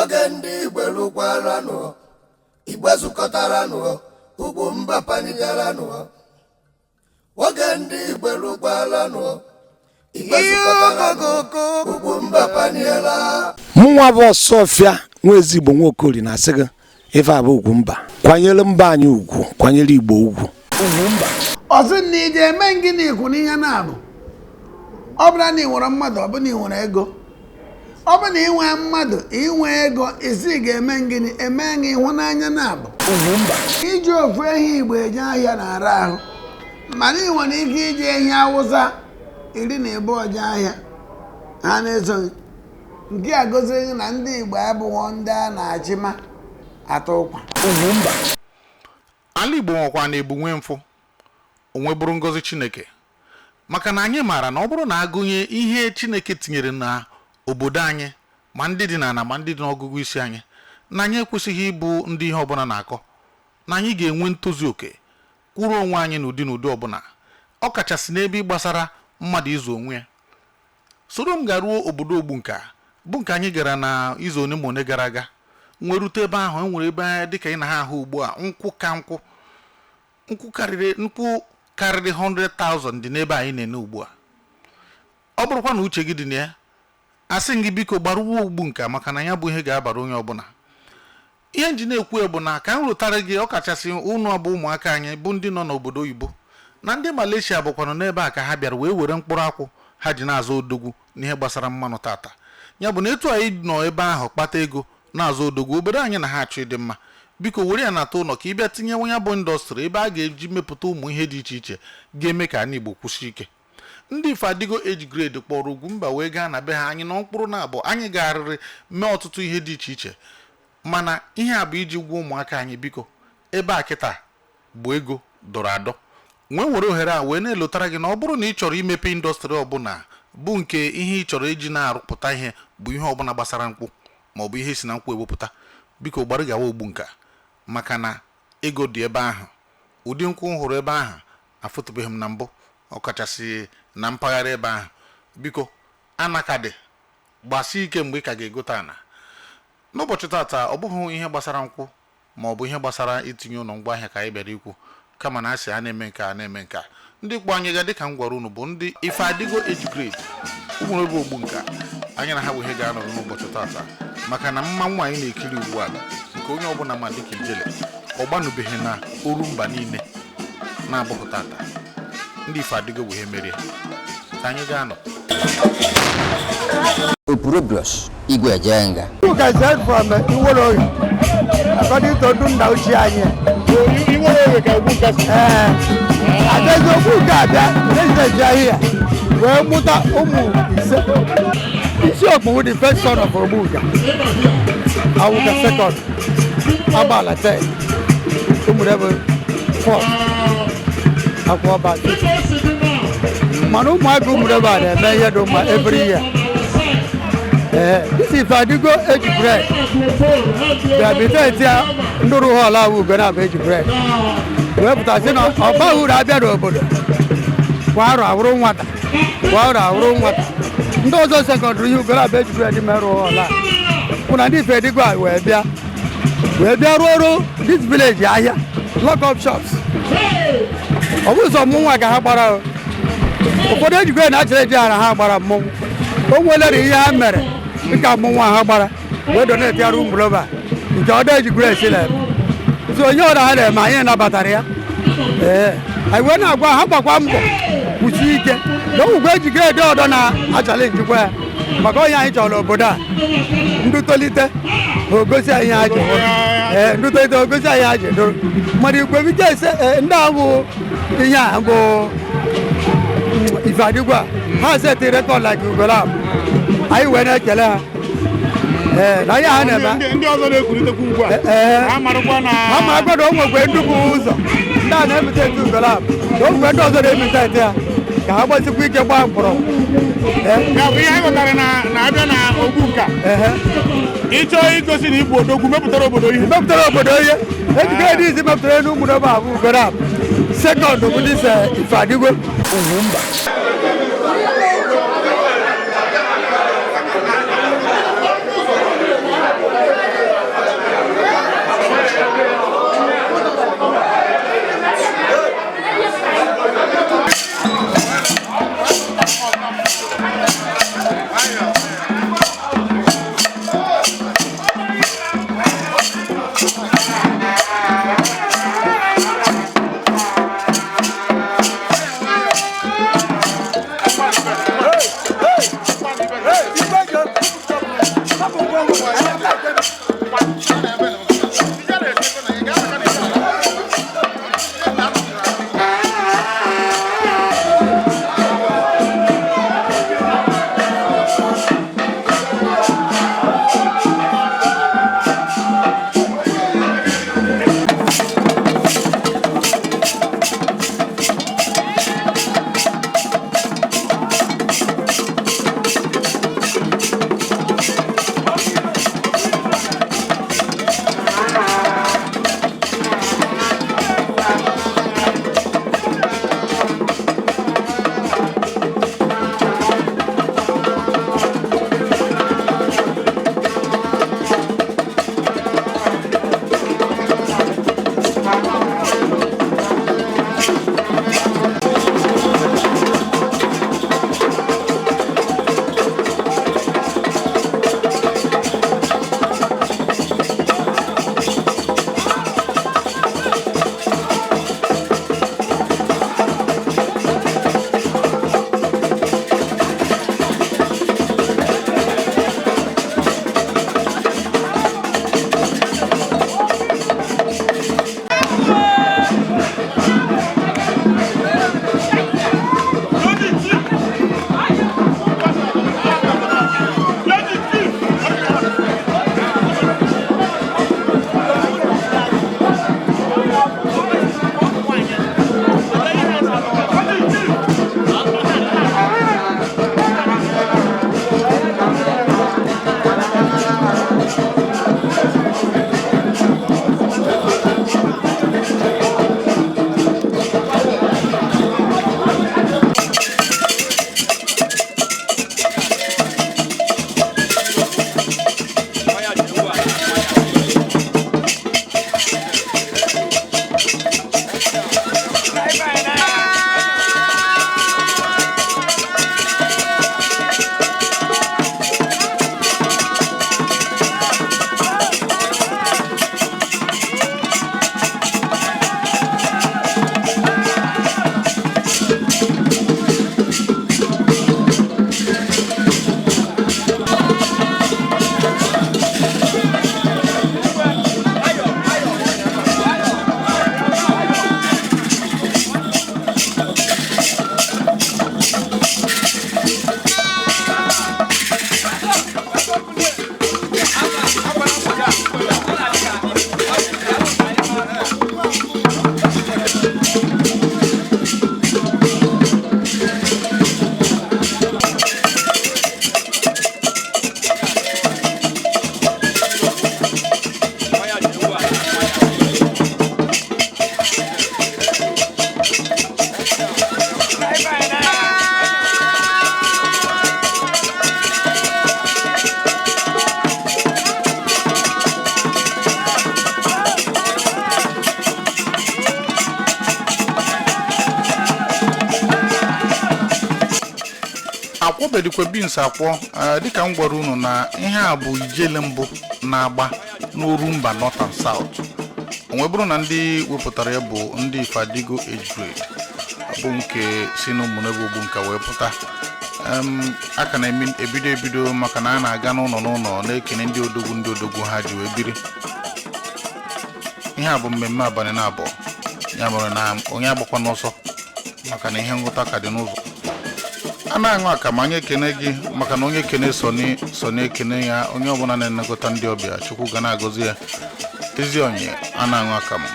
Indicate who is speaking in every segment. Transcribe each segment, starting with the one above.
Speaker 1: Oge ndị Igbo lụkwaranụ, Igbo zukọtaranụ, Ugwumba panigaranụ. Oge ndị Igbo lụkwaranụ, Igbo zukọtaranụ, Ugwumba paniela.
Speaker 2: Mụnwa bụ Ọsọfịa nwa ezigbo Nwaokori na-asị gị ife abụ Ugwumba, kwanyere mba anyị ugwu, kwanyere Igbo ugwu. Ugwumba.
Speaker 3: Ọsị na ị ga-eme gịnị ikwu n'ihe na-abụ ọ bụla na ị nwere mmadụ, ọ bụ na ị nwere ego, ọ bụ na ị nwee mmadụ, inwe ego, isi ga-eme gịnị eme gị ịhụnanya na-abụ.
Speaker 2: Ugwumba.
Speaker 3: Iji ofu ehi Igbo eje ahịa na-ara ahụ, mana ị nwere ike iji ehi Awụsa 12 jee ahịa, ha na-esoghị. Nke a gosiri na ndị Igbo abụghị ndị a na-achịma ata ụkwa.
Speaker 2: Ugwumba.
Speaker 4: Ala Igbo nwekwa na-ebu nwee mfụ onwe bụrụ ngọzi Chineke, maka na anyị maara na ọ bụrụ na agụnye ihe Chineke tinyere na obodo anyị, ma ndị dị n'ala ma ndị dị n'ọgụgụ isi anyị, na anyị ekwesịghị ịbụ ndị ihe ọbụla na-akọ, na anyị ga-enwe ntozu oke kwụrụ onwe anyị n'ụdị n'ụdị ọbụla, ọ kachasị n'ebe gbasara mmadụ ịzụ onwe ya. Soro m garuo obodo Ogbunka, bụ nke anyị gara na izu one ma one gara aga, nwee rute ebe ahụ. E nwere ebe dịka ị na ha ahụ ugbu a, nkwụ ka nkwụ, nkwụ karịrị 100,000 dị n'ebe anyị na-ene ugbu a. Ọ bụrụkwa na uche gị dị na ya, asị m gị biko gbaruo Ogbunka, maka na ya bụ ihe ga-abara onye ọbụla. Ihe nji na-ekwu ya bụ na ka m rụtara gị, ọkachasị ụnụ abụ ụmụaka anyị bụ ndị nọ n'obodo oyibo na ndị Malaysia bụkwanụ n'ebe a ka ha bịara wee were mkpụrụ akwụ ha ji na-azụ odogwu n'ihe gbasara mmanụ tata. Ya bụ na etu anyị nọ ebe ahụ kpata ego na-azụ odogwu, obodo anyị na ha achọ ịdị mma. Biko were ya nata ụlọ ka ị bịa tinye ya bụ industry ebe a ga-eji mepụta ụmụ ihe dị iche iche ga-eme ka anyị Igbo kwụsị ike. Ndị Ifeadigo age grade kpọrọ Ugwumba wee gaa na be ha. Anyị nọ mkpụrụ na abụọ, anyị gagharịrị mee ọtụtụ ihe dị iche iche, mana ihe a bụ iji gwa ụmụaka anyị, biko ebe a kịta bụ ego dọrọ adọ. Nwee were ohere a wee na-elotara gị na ọ bụrụ na ị chọrọ imepe industry ọbụla bụ nke ihe ị chọrọ iji na-arụpụta ihe bụ ihe ọbụla gbasara nkwụ maọbụ ihe si na nkwụ ewepụta, biko gbara gawa Ogbunka, maka na ego dị ebe ahụ. Ụdị nkwụ m hụrụ ebe ahụ afụtụbeghị m na mbụ, ọkachasị na mpaghara ebe ahụ. Biko anakadị gbasie ike mgbe ị ka ga-egote ana. N'ụbọchị tata, ọ bụghị ihe gbasara nkwụ ma ọ bụ ihe gbasara itinye ụlọ ngwaahịa ka anyị bịara ikwu, kama na asị a na-eme nke a na-eme nke a. Ndị kpọ anyị ga dịka m gwara unu bụ ndị Ifeadigo age grade ụmụrebe Ogbunka. Anyị na ha bụ ihe ga-anọrọ n'ụbọchị tata, maka na mmanwụ anyị na-ekiri ugbu a nke onye ọbụla ma dịka ijele ọ gbanụbeghị na oru mba niile na-abụghị tata. Ndị Ifeadigo bụ ihe merie ka anyị ga-anọ.
Speaker 5: Opurobios Igwe Ejenga.
Speaker 6: You can sell from Iwoloyi, according to nna ochie anyị.
Speaker 7: Iwoloyi ka Ogbunka si.
Speaker 6: Ee, Adaeze Ogbunka abịa resident ahịa wee mụta ụmụ ise. Isi Okpu the first son of Ogbunka, Awuka second, Agbala third, Ụmụrebe fourth, Akwọba fifth. Mana ụmụaka Ụmụrebe a na-eme ihe dị mma every year. Ee, this Ifeadigo age grade rehabilitate ya ndụrụ hall ahụ ugo na-abụ age grade wee pụta sị na ọ baghị uru abịa n'obodo kwa arọ awụrụ nwata, kwa arọ awụrụ nwata. Ndị ọzọ secondary ihe ugo na-abụ age grade merụ hall a bụ na ndị Ifeadigo a wee bịa rụọ ọrụ this village ahịa, lock up shops. Ọ bụ ụzọ mmụnwa ka ha gbara o. Ụfọdụ age grade na-achịrị eji ara ha gbara mmọnwụ. O nwelere ihe ha mere dịka mmọnwụ ha gbara wee donate ya Ụmụrọba nke ọdọ age grade si na-eme. So onye ọra ha na-eme, anyị nabatara ya. Ee, anyị wee na-agwa ha gbakwa mbọ kwụsie ike na ogwugwe age grade ọdọ na-achallenge kwa ya, maka onye anyị chọrọ obodo a ndụ tolite ha ogosi anyị ihe ha ji hụrụ. Ee, ndụ tolite ogosi anyị ha ji dụrụ mana igwe bike ese. Ee, ndị a bụ ihe a bụ Ifeadigo a ha set record like Ugolab, anyị wee na-ekele ha. Ee, na ihe ha na-eme.
Speaker 7: Ndị ọzọ na-ekwulitekwa ugbu a.
Speaker 6: Ee.
Speaker 7: Ha marakwa na
Speaker 6: ha marakwa na o nwekwe ndị bụ ụzọ ndị a na-emite Ugolab, na o nwekwe ndị ọzọ na-emite ya, ka ha gbasikwa ike gbaa mkpọrọgwụ. Ee.
Speaker 7: Ya bụ ihe anyị ghọtara na na-abịa na Ogbunka.
Speaker 6: Ehe.
Speaker 7: Ịchọọ igosi na ịbụ odogwu, mepụtara obodo ihe.
Speaker 6: Mepụtara obodo ihe. Age grade izi mepụtara elu Ụmụrebe abụ Ugolab, second bụ this Ifeadigo.
Speaker 2: Ugwumba.
Speaker 4: Akwọbedikwa beans akwọ. Dịka m gwara unu na ihe a bụ ijele mbụ na-agba n'Orumba North and South, onwe bụrụ na ndị wepụtara ya bụ ndị Ifeadigo age grade bụ nke si n'ụmụnebe Ogbunka wee pụta. A ka na-ebido ebido maka na a na-aga n'ụlọ n'ụlọ na-ekene ndị odogwu ndị odogwu ha ji wee biri. Ihe a bụ mmemme abalị na abụọ, ya mere na onye agbakwa n'ọsọ maka na ihe nghọta ka dị n'ụzọ. A na-aṅụ akamụ, anyị ekene gị maka na onye ekene so ekene ya, onye ọbụla na-elekọta ndị ọbịa Chukwu ga na-agọzi ya. Ezi onye a na-aṅụ akamụ,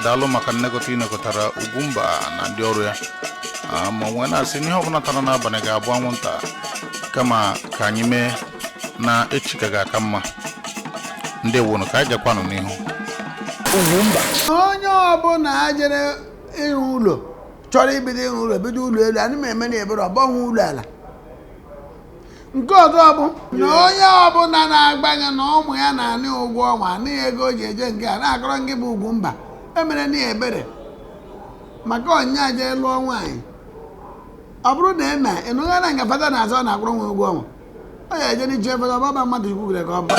Speaker 4: daalụ maka nlekọta ị nekọtara Ugwumba na ndị ọrụ ya. Ma nwee na-asị n'ihe ọbụla tara n'abalị ga-abụ anwụnta, kama ka anyị mee na echi ka ga-aka mma. Ndị wụnụ ka anyị jakwanụ n'ihu.
Speaker 2: Ugwumba.
Speaker 3: Onye ọbụla jere ịrụ ụlọ chọrọ ibido ịrụ ụlọ, bido ụlọ elu, anyị ma eme na ebere ọbọghị ụlọ ala. Nke ọzọ bụ na onye ọbụla na-agbanye na ụmụ ya na-anị ụgwọ ọnwa, anị ego o ji eje nke a na-akọrọ ngị bụ Ugwumba, emere na ebere maka ọnya jee lụọ nwaanyị. Ọ bụrụ na eme ịnụgha na nke fada na-azọ ọ na-akwụrụ nwa ụgwọ ọnwa, ọ ya eje n'iche fada ọbaba mmadụ kwugere ka ọ bụ.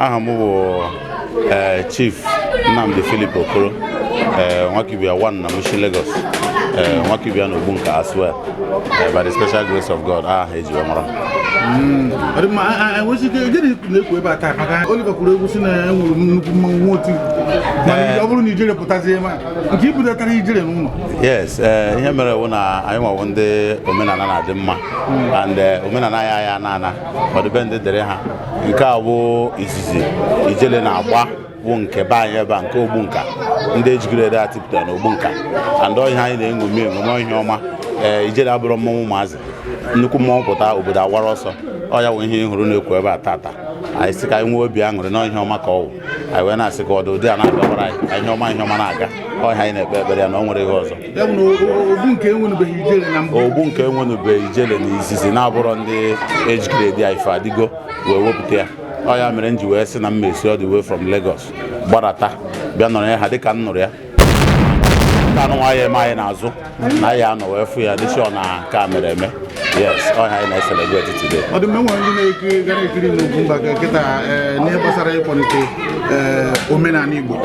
Speaker 8: Aha m bụ Chief Nnamdi Philip Okoro, Nwakibia one na Mushin, Lagos, Nwakibia na Ogbunka as well. By the special grace of God, aha eji wee mara.
Speaker 4: Ọ dị mma. Enwesi ike gịnị na-ekwu ebe a taa? Maka Oliver kwuru egwu si na enwere nnukwu mmanwụ nwa otu, mana ọ bụrụ na ijere pụtazie, ma nke ibudatara ijere n'ụlọ.
Speaker 8: Yes, ihe mere wụ na anyị nwawo ndị omenala na-adị mma, and omenala ya ya na-ana ọdịbendị dịrị ha. Nke a bụ izizi ijele na-agba bụ nke be anyị ebe a, nke Ogbunka, ndị ejigoro ede atịpụtara na Ogbunka, and ọ ihe anyị na-eṅomi eṅomi, ihe ọma. Ee, ijele abụrụ mmọnwụ ụmụazị, nnukwu mmọnwụ pụta, obodo awara ọsọ. Ọ ya wụ ihe ị hụrụ na-ekwu ebe a tata. Anyị sị ka anyị nwee obi aṅụrị na ihe ọma ka ọ wụ. Anyị wee na-asị ka ọ dị ụdị a na-abịakwara anyị ka ihe ọma, ihe ọma na-aga. Ọ ihe anyị na-ekpe ekpere ya na ọ nwere ihe ọzọ.
Speaker 4: Ya bụ na ogbu nke enwenubeghị ijere na mbụ.
Speaker 8: Ogbu nke enwenubeghị ijele na izizi, na-abụrọ ndị ejikere dị ife adịgo wee wepụta ya. Ọ ya mere m ji wee sị na m esi all the way from Lagos gbadata bịa nọrọ ya ha dịka m nụrụ ya nke anụ nwa ya eme anyị n'azụ na ya anọ wee fụ ya dịsị ọ na nke a mere eme. Yes, ọ ihe anyị na-ecelebrate today.
Speaker 4: Ọ dị mma. Enwere ndị na-ekiri gara ekiri n'Ugwumba ka kịta, n'ihe gbasara ịkwalite omenala Igbo.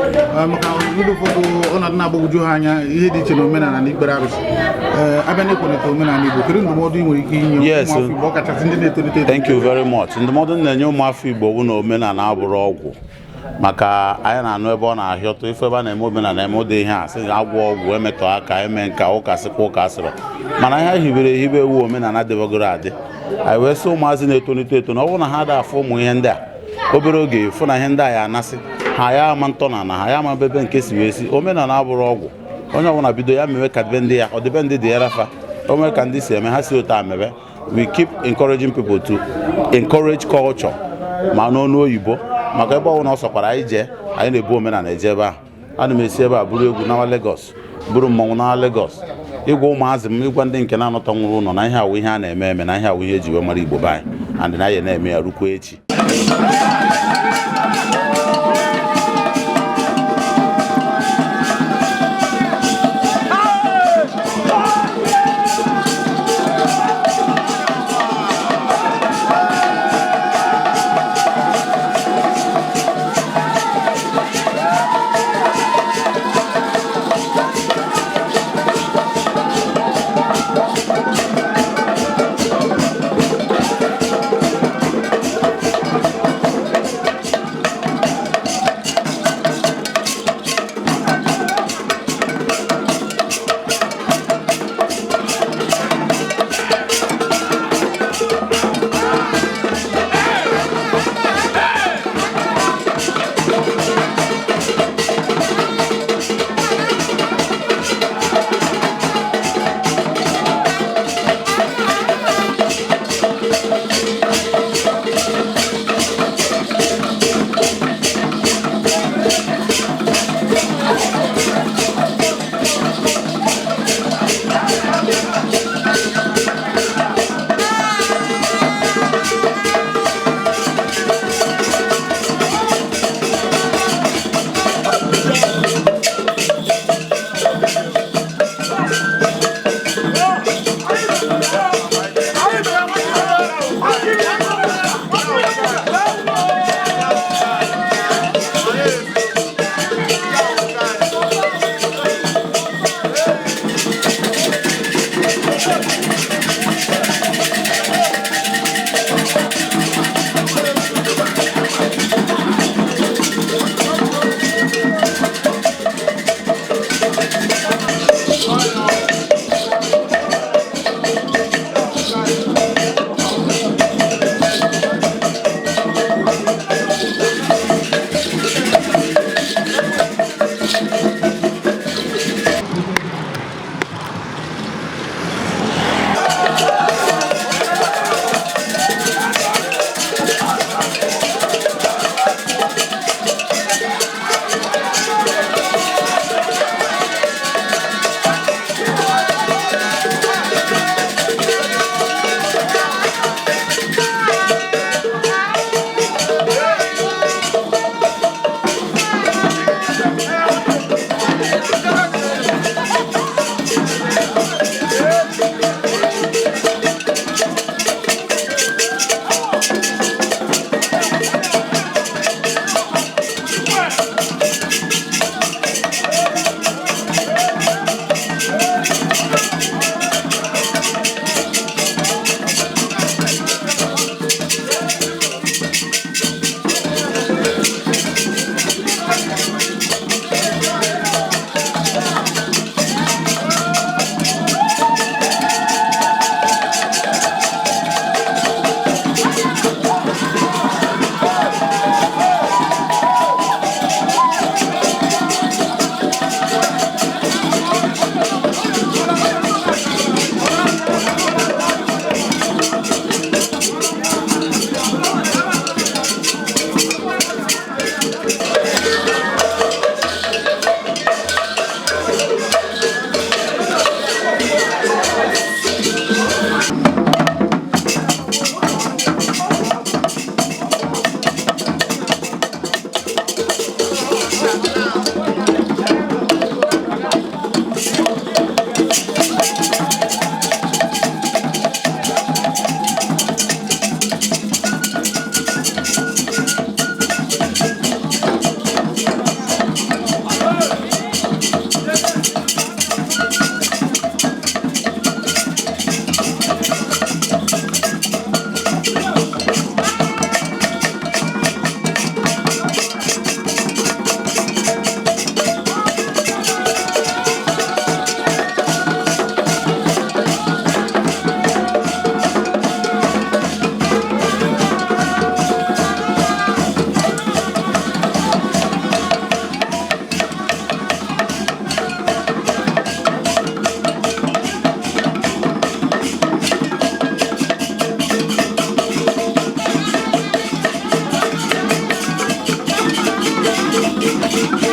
Speaker 4: Maka ndị ụfọdụ ọnọdụ na-agbagwoju ha anya ihe dị iche na omenala na ikpere arụsị. Abịa n'ịkwalite omenala Igbo, kedu ndụmọdụ ị nwere ike inye ụmụafọ Igbo, ọkachasị ndị na-etolite eto?
Speaker 8: Thank you very much. Ndụmọdụ m na-enye ụmụafọ Igbo bụ na omenala abụrụ ọgwụ, maka anyị na-anụ ebe ọ na-ahịọtụ ife ebe a na-eme omenala, eme ụdị ihe a sị agwọ ọgwụ, emetọ aka, eme nka ụka, sịkwa ụka asịrọ, mana ihe hibere ehibe ewu omenala debegoro adị. Anyị wee sị ụmụazị na-etolite eto na ọ bụrụ na ha da afụ ụmụ ihe ndị a, obere oge fụ na ihe ndị a ya anasị ha, ya ama ntọ na na ha ya ama ebe nke si wee si. Omenala abụrụ ọgwụ. Onye ọbụla bido ya mewe ka be ndị ya ọdịbe ndị dị ya rafa o nwee ka ndị si eme, ha si otu a mebe. We keep encouraging people to encourage culture, ma n'ọnụ oyibo, maka ebe ọbụla ọ sọkwara anyị jee, anyị na-ebu omenala eje ebe ahụ. Ana m esi ebe a buru egwu nawa Lagos, buru mmọnwụ nawa Lagos, ịgwa ụmụazị m, ịgwa ndị nke na-anọta nwụrụ ụlọ na ihe awụ ihe a na-eme eme, na ihe awụ ihe eji wee mara Igbo be anyị, and na anyị na-eme ya rukwa echi.
Speaker 9: Hey!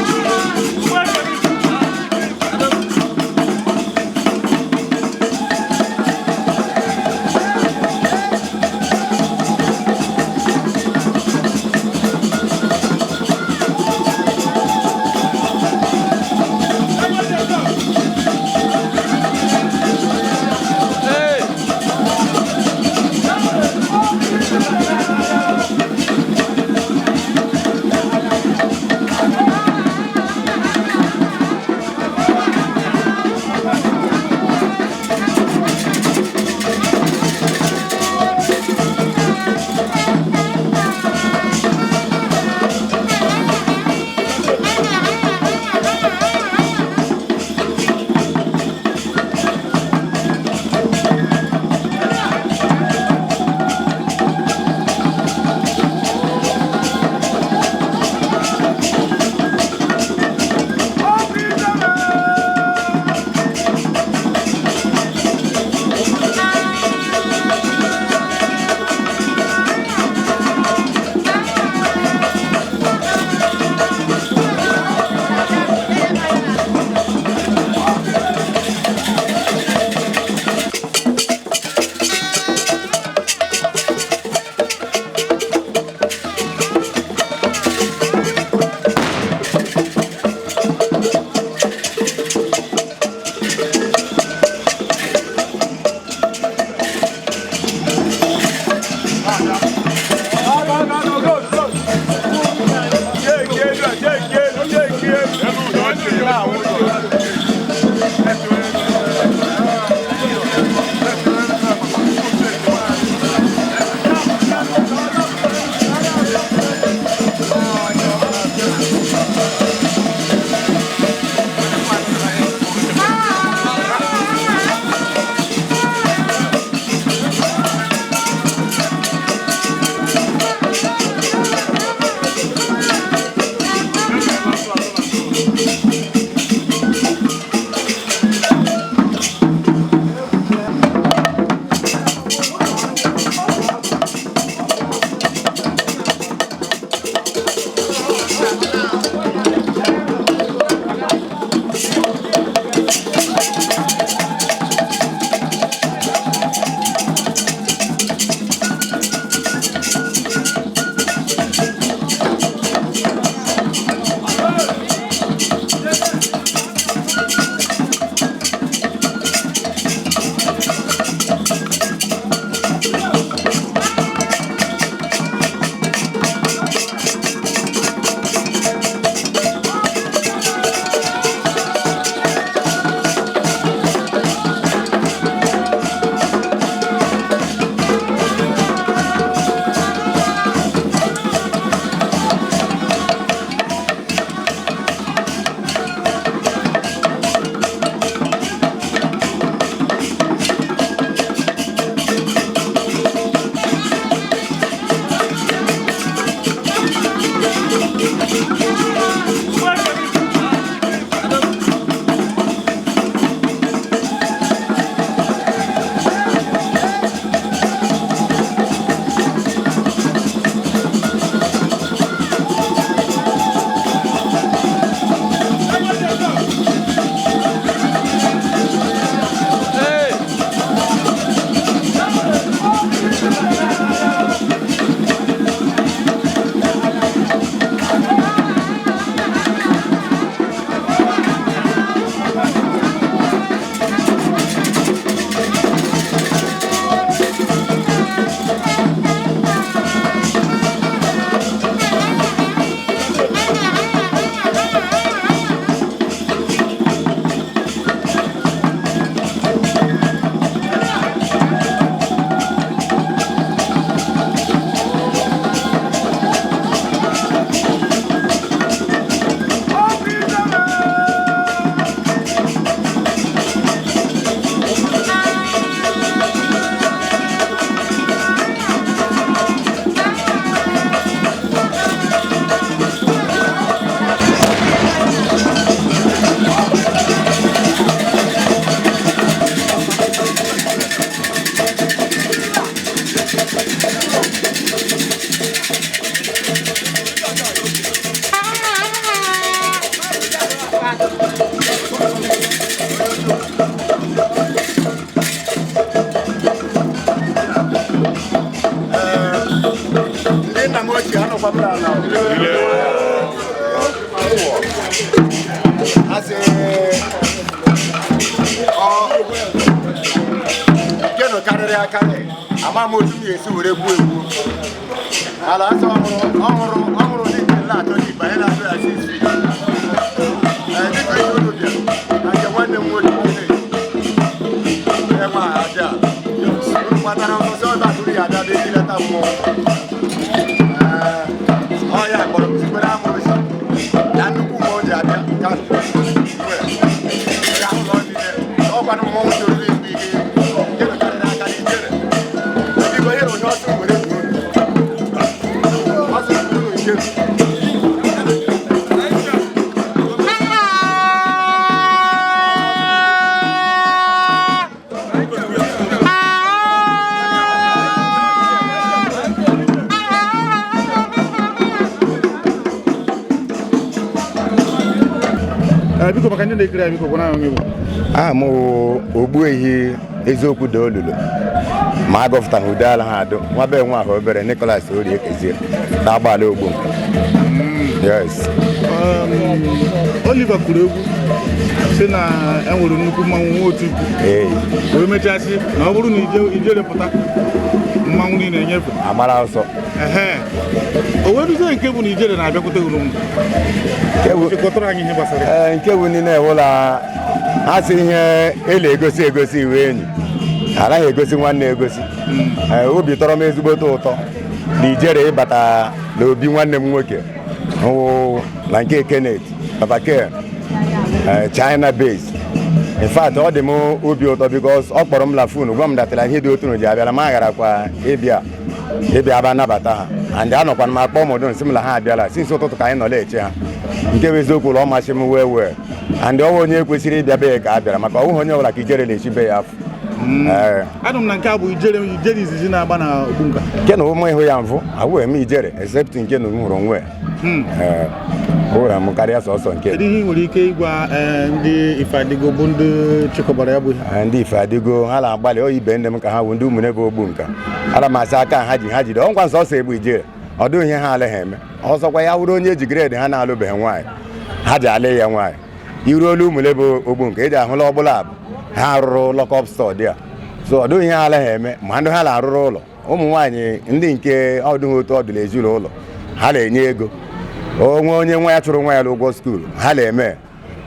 Speaker 9: Ndị nna m ochie anọkwa m n'ala asị nke nọ karịrị akarị ama m otu m ga-esi were gbuo egbu ala asị ọhụrụ ọhụrụ ọhụrụ dị nke na-atọ dị banye na-atọ ya sisi dịka ihe unu bịa na nke nwanne m nwoke enwe aja unu kpatara ọsọsọ ọba atụrụ ya abịa bịa ileta mmụọ ọ ya kpọrọ m sikwere amụrụsi na nnukwu mmụọ ji abịa ka ụlọ niile ọkwanụ mmọnwụ toruru igbe ike nke nọkarịrị aka n'ijere biko ihe onye ọsọ were gbuo ọsọ gburu nke.
Speaker 7: Biko, maka ndị na-ekiri anyị, biko gwana anyị onye bụ.
Speaker 9: Aha m wụ Ogbuehi Eziokwu da Olulu ma agọfụta ha ude ala ha adụ nwa be nwa ahụ obere Nicholas Orie Kezie na-agbalị ogbu. Yes.
Speaker 7: Oliver kwuru egwu sị na enwere nnukwu mmanwụ nwa otu ikwu
Speaker 9: ee
Speaker 7: wee mechasị na ọ bụrụ na ijere pụta mmanwụ niile enyefe
Speaker 9: agbara ọsọ.
Speaker 7: Ehe, o wee ruzie nke bụ na ijere na-abịakwute uru m chịkọtara anyị ihe gbasara ya.
Speaker 9: Ee, nke bụ niile ewụla ha sị ihe ele egosi egosi iwe enyi anaghị egosi nwanne egosi. Ee, obi tọrọ m ezigbote ụtọ na ijere ịbata n'obi nwanne m nwoke wụ na nke Kenneth Papa Ken, China base. In fact, ọ dị m obi ụtọ because ọ kpọrọ m la phone gwa m datara ihe dị otu na ji abịala ma agharakwa ịbịa ịbịa aba nabata ha and anọkwana m akpọ ụmụdụ nsị m la ha abịala since ụtụtụ ka anyị nọ na-eche ha. Nke bụ eziokwu ụlọ ọ masị m wee wee and ọnwa onye kwesịrị ịbịa be ya ka a bịara maka ọnwụghị onye ọbụla ka ijere na-echi be ya afọ. Ee.
Speaker 7: Anụ m na nke a bụ ijere ijere izizi na-agba na Ogbunka.
Speaker 9: Nke na ụmụ ịhụ ya mfụ ahụghị m ijere except nke na m hụrụ onwe. Ee, hụrụ m karịa sọsọ nke.
Speaker 7: Kedu ihe ị nwere ike ịgwa ndị Ifeadigo bụ ndị chịkọbara ya bụ ihe?
Speaker 9: Ee, ndị Ifeadigo ha na-agbalị ọ ibe ndị m ka ha bụ ndị ụmụnne bụ ogbu nka ana m asị aka ha ji ha jide ọnkwa nsọsọ egbu ijere ọ dịghị ihe ha alịghị eme ọzọkwa ya wụrụ onye eji gredi ha na-alụbeghị nwaanyị ha ji alị ya nwaanyị iruolu ụmụle bụ ogbu nke eji ahụla ọgbụla abụ ha rụrụ lọkọp stọ dị a so ọ dịghị ihe ha alịghị eme ma ndị ha na-arụrụ ụlọ ụmụ nwaanyị ndị nke ọdụghị otu ọdụla ezinụlọ ha na-enye ego onwe onye nwa ya chụrụ nwa ya n'ụgwọ skuulu ha na-eme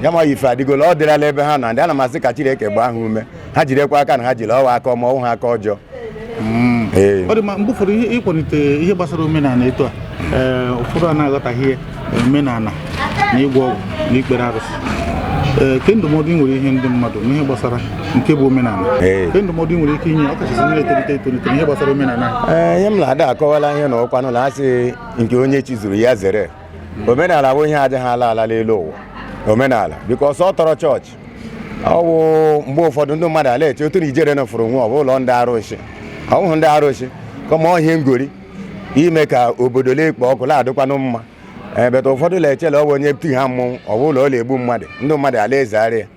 Speaker 9: ya ma Ifeadigola ọ dịrala ebe ha na ndị ana m asị ka Chineke gbaa ha ume ha jirekwa aka na ha jiri ọwa aka ọma ọwụ ha aka ọjọọ. Ee.
Speaker 7: Ọ dị mma. Mgbe ụfọdụ ihe ịkwalite ihe gbasara omenala etu a, ee, ụfọdụ a na-aghọtaghị omenala na ịgwọ ọgwụ na ikpere arụsị. Ee, ke ndụmọdụ ị nwere ihe ndị mmadụ n'ihe gbasara nke bụ omenala?
Speaker 9: Ee.
Speaker 7: Ke ndụmọdụ ị nwere ike inye ọkachasị ndị na-etolite etolite n'ihe gbasara omenala anyị?
Speaker 9: Ee, ihe m na-ada akọwala ihe na ọkwanụ na asị nke onye chizuru ya zere omenala bụ ihe adịghị ala ala n'elu ụwa omenala bikos ọ tọrọ chọọchị ọ wụ mgbe ụfọdụ ndị mmadụ ala eche otu na ijere nọfụrụ nwa ọ bụ ụlọ ndị arụsị ọ bụghị ndị arụsị kama ọ ihe ngori ime ka obodo na-ekpo ọkụ na-adịkwanụ mma ebeta ụfọdụ na-eche na ọ bụ onye ti ha mmọnwụ ọ bụ ụlọ ọ na-egbu mmadụ ndị mmadụ ala ezegharị ya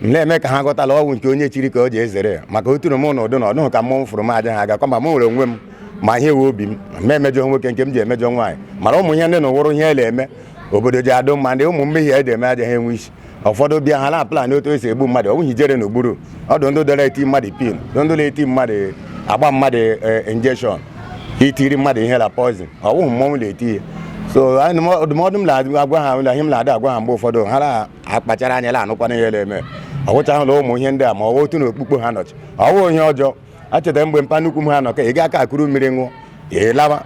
Speaker 9: m na-eme ka ha ghọtala ọgwụ nke onye chiri ka o ji ezere ya maka oturu m na ụdị na ọdụghị ka mmọnwụ fụrụ m adịghị aga kama m nwere onwe m ma ihe wee obi m ma emejọ nwoke nke m ji emejọ nwaanyị mara ụmụ ihe ndị na ụwụrụ ihe na-eme obodo ji adụ mma ndị ụmụ mmehie e ji eme adịghị enwe isi ụfọdụ bịa ha na-aplan otu esi egbu mmadụ ọnwụ ijere n'ogburu ọdụ ndụ dọrọ eti mmadụ pin ndụ na-eti mmadụ agba mmadụ injekshọn itiri mmadụ ihe na poizin ọwụghị mmọnwụ na-eti ihe so ndụmọdụ m na-agwa ha na ihe m na-ada agwa ha mgbe ụfọdụ ha na-akpachara anya na-anụkwana ihe na-eme ọgwụcha hụla ụmụ ihe ndị a ma ọ wụ otu na okpukpe ha nọchi ọwụ ihe ọjọọ acheta mgbe mpa nnukwu m ha nọ ka ị ga aka akụrụ mmiri ṅụọ ị lawa.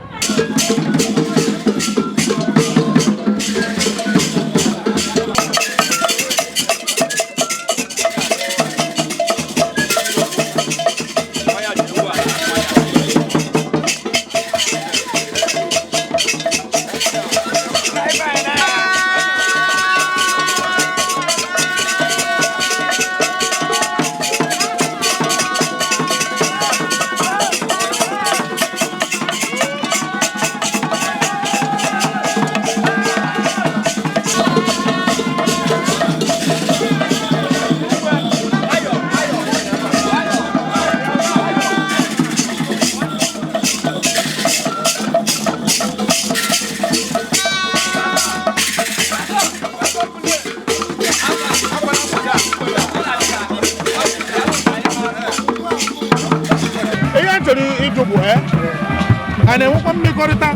Speaker 7: A na-enwekwa mmekọrịta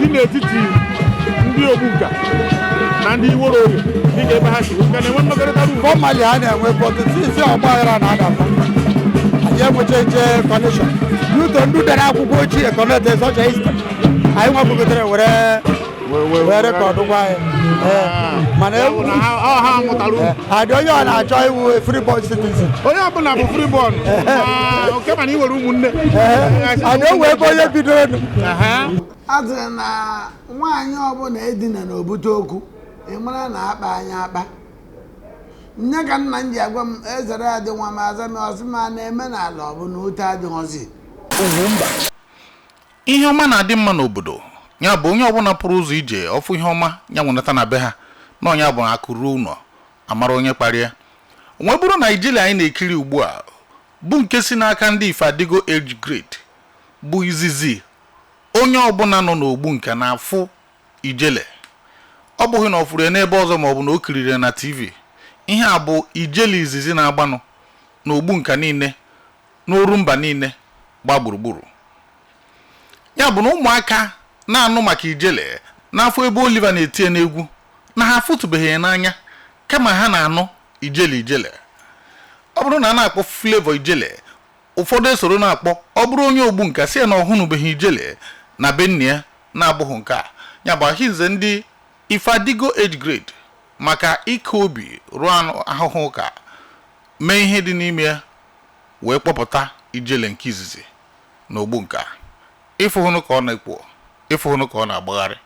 Speaker 7: dị n'etiti ndị Ogbunka na ndị Iworo Oye, dịka ebe ha si ka na-enwe mmekọrịta dị ugbu a?
Speaker 6: Formally a na-enwe, but since ọgbaghara na-adapa, anyị enwecha connection due to ndị dere akwụkwọ ochie connect such a history anyị nwapụgotere were wee record gwa anyị. Ee, mana
Speaker 7: Ya bụ na ha mụtara uru.
Speaker 6: Adị onye ọ na-achọ iwu freeborn citizen.
Speaker 7: Onye ọbụla bụ freeborn, ma nke mana ị nwere ụmụnne.
Speaker 6: Adị o wee ebe onye bidoro nụ.
Speaker 3: A sịrị na nwaanyị ọbụla edina na obute okwu, ị mara na akpa anya akpa nne ka nna m ji agwa m ezere adị nwa m aza m ọsị ma na-eme n'ala ọ bụ na ute adịghọzi.
Speaker 4: Ihe ọma na-adị mma n'obodo ya bụ onye ọbụla pụrụ ụzọ ije ọfụ ihe ọma ya nwenata na be ha na ọnya bụ akụ ruo ụlọ amara onye kparịa onwe. Bụrụ na ijele anyị na-ekiri ugbu a bụ nke si n'aka ndị Ifeadigo age grade, bụ izizi onye ọbụla nọ n'ogbu nke na-afụ ijele, ọ bụghị na ọ fụrụ ya n'ebe ọzọ maọbụ na o kiriri ya na TV. Ihe a bụ ijele izizi na-agbanụ n'ogbu nka niile n'oru mba niile gba gburugburu. Ya bụ na ụmụaka na-anụ maka ijele n'afọ ebe Oliver na-etinye n'egwu na ha afụtụbeghị ya n'anya, kama ha na-anụ ijele ijele. Ọ bụrụ na a na-akpọ Flavour ijele, ụfọdụ esoro na-akpọ. Ọ bụrụ onye ogbu nka si ya na ọhụnụbeghị ijele na be nne ya na-abụghị nke a. Ya bụ ahịnze ndị Ifeadigo age grade maka ike obi rụọ anụ ahụhụ ụka mee ihe dị n'ime ya wee kpọpụta ijele nke izizi na ogbu nka. Ịfụhụnụ ka ọ na-ekwo, ịfụhụnụ ka ọ na-agbagharị.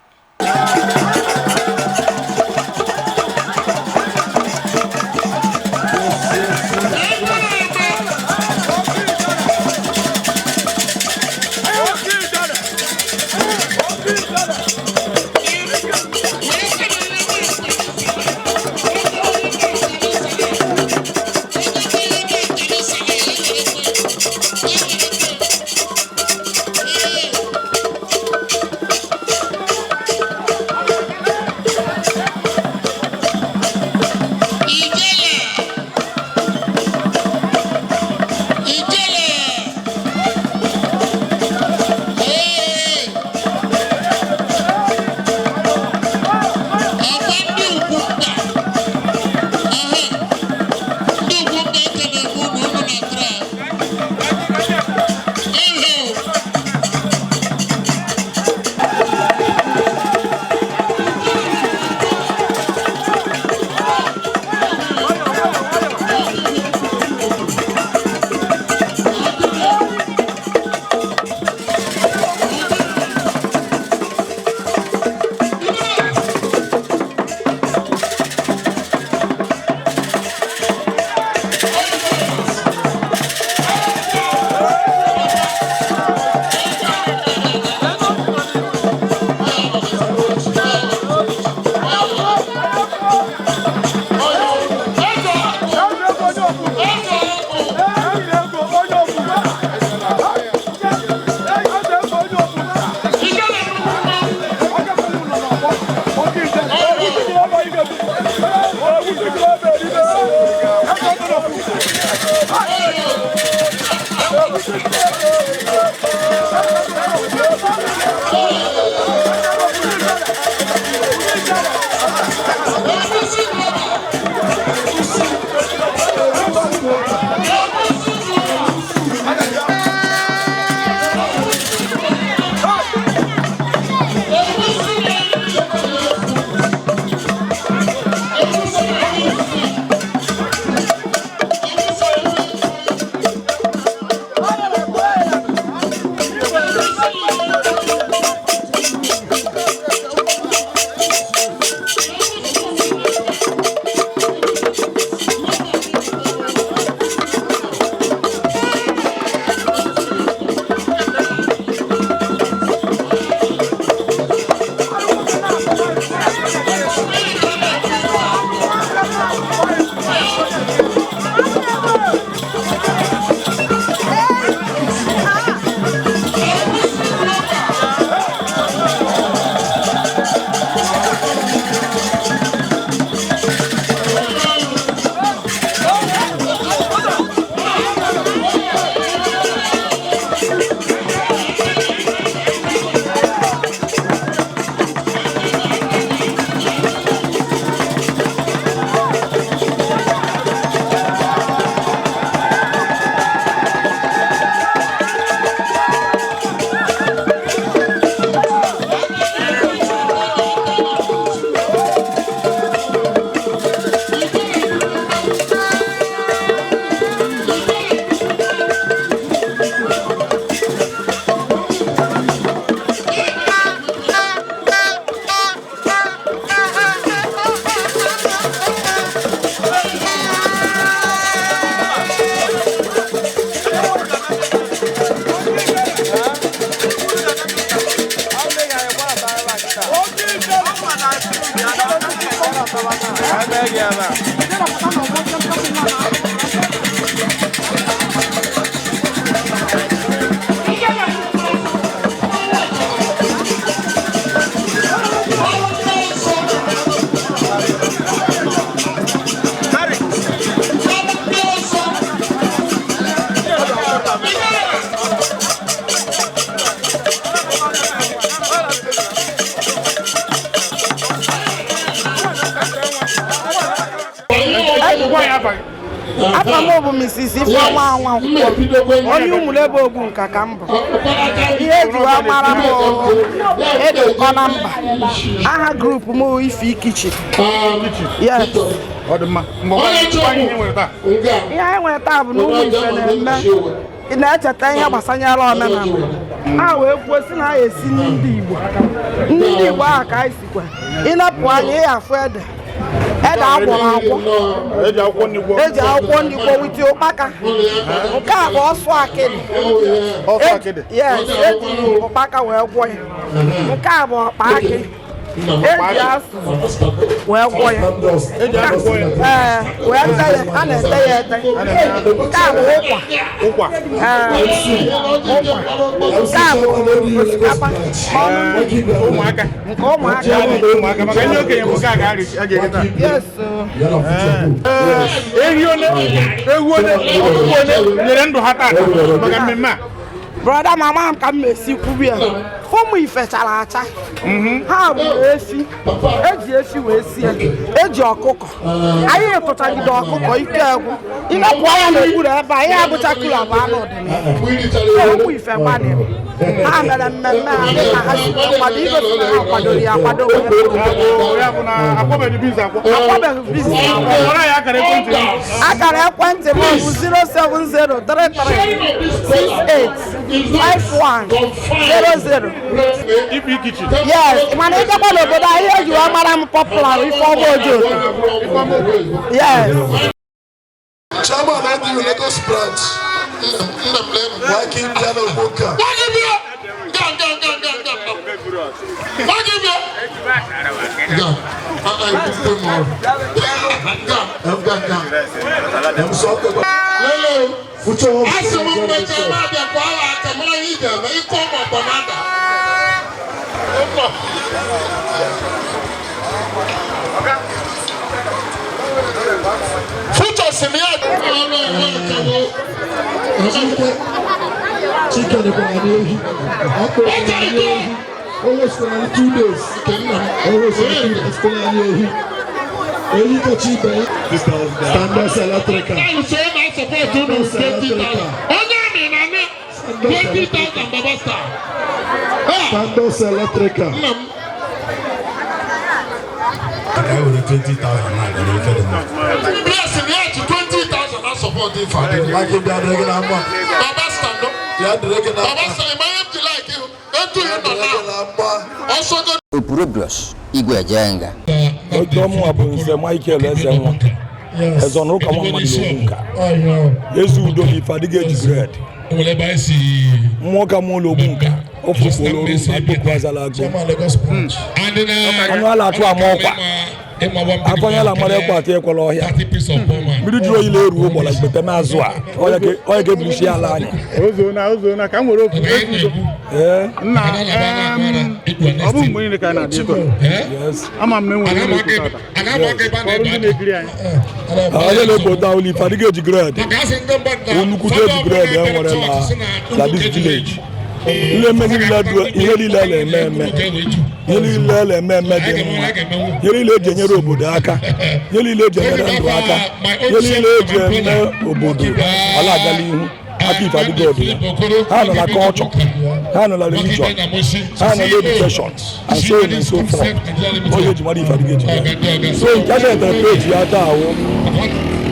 Speaker 10: Afa m bụ Mrs. Ifeọma Nwankwọ, onye Ụmụlebe Ogbunka ka m bụ. Ihe eji wee mara m edokọ na mba. Aha group m bụ Ife Kitchen. Yes. Ihe anyị nwere taa bụ na ụmụ ife na-eme ị na-echeta ihe gbasanyere omenala a wee kwuo sị na ha esi ndị Igbo ndị Igbo ahụ ka anyị sikwa ịnapụ anya ị afụ ede ede agwọrọ agwọ eji akwụkwọ nri gwọ wite ụkpaka nke a bụ ọsụ akịdị yes eji ụkpaka wee gwọ ya nke a bụ ọkpa akị eji asụ wee gwọ ya ee wee te ya a na-ete ya ete nke a bụ ụkwa ee ụkwa nke a bụ osikapa
Speaker 7: ụmụaka
Speaker 10: nke ụmụaka
Speaker 7: maka ndị okenye bụ nke a ga-eri taa.
Speaker 10: Yes.
Speaker 7: Ehi one, ewu one, ọkụkọ one nyere ndụ ha taata maka mmemme a.
Speaker 10: Brother, mama m ka m esi kwubi ya ụmụ ife chara acha ha gburu efi eji efi wee sie eji ọkụkọ anyị tụchagide ọkụkọ ike egwu ịnapụ anya n'okpuru ebe a ihe abụcha kula bụ anụ ọdịnihu ụmụ ife gbalịrị ha mere mmemme ha dịka ha si kwado igosi na ha kwadoro ya akwado
Speaker 7: akwabeghị biz akwọ
Speaker 10: akwabeghị biz akara ekwentị m bụ 07033685100. Yes, mana ịgakwa n'obodo ahịa eji wee mara m popular Ifeọma Ojoto. Yes.
Speaker 1: Chairman of the Lagos branch. Waki bịa n'Ogbunka. Chicken ehi. Almost 2 days. Almost 2 days. Ehi kacha ibe ya. Standard Electrical. Standard Electrical.
Speaker 11: I were 20,000 now.
Speaker 12: Yes, 20,000 I support it.
Speaker 1: Like if they are regular man.
Speaker 12: Baba stand up. Baba stand up. Like you. Also go.
Speaker 5: Opurobios Igwe Ejenga.
Speaker 2: Ojomu bụ Nze Michael Ezenwa. Ezonụka nwa mmadụ n'Ogbunka. Eze udo na ife adịghị eji bred. Mmụọ ka mụọ n'Ogbunka. Ofukwuola oru akpụkpọ azala agụ. Ọnụ ala atụ ama ọkwa. Afọ onye ala mara ekwe atụ ekwela ọhịa. Mmiri jụrụ oyi na-eru ụgbọla igbete m azụ a. Ọya ga-eburuchi ala anyị.
Speaker 7: Ozona ka m were ofu udo. Nna, ọ bụ mgbe niile ka a na-adị etu a. Ama m na enwere ihe na-ekwu tata. Ọrụ ndị na-ekiri anyị.
Speaker 2: Onye na-ekpo ụlọ ife adịghị eji gred. Nnukwute eji gred e nwere na this village. Ihe niile na-eme eme. Ihe niile na-eme eme dị mma. Ihe niile eji enyere obodo aka. Ihe niile eji enyere ndụ aka. Ihe niile eji eme obodo ala agala ihu. Aka ife adịghị ọdụ ya. Ha nọ na culture, ha nọ na religion, ha nọ na education, and so on and so forth. Onye eji mara ife adịghị eji ya. So nke a chetara peji ya taa awụ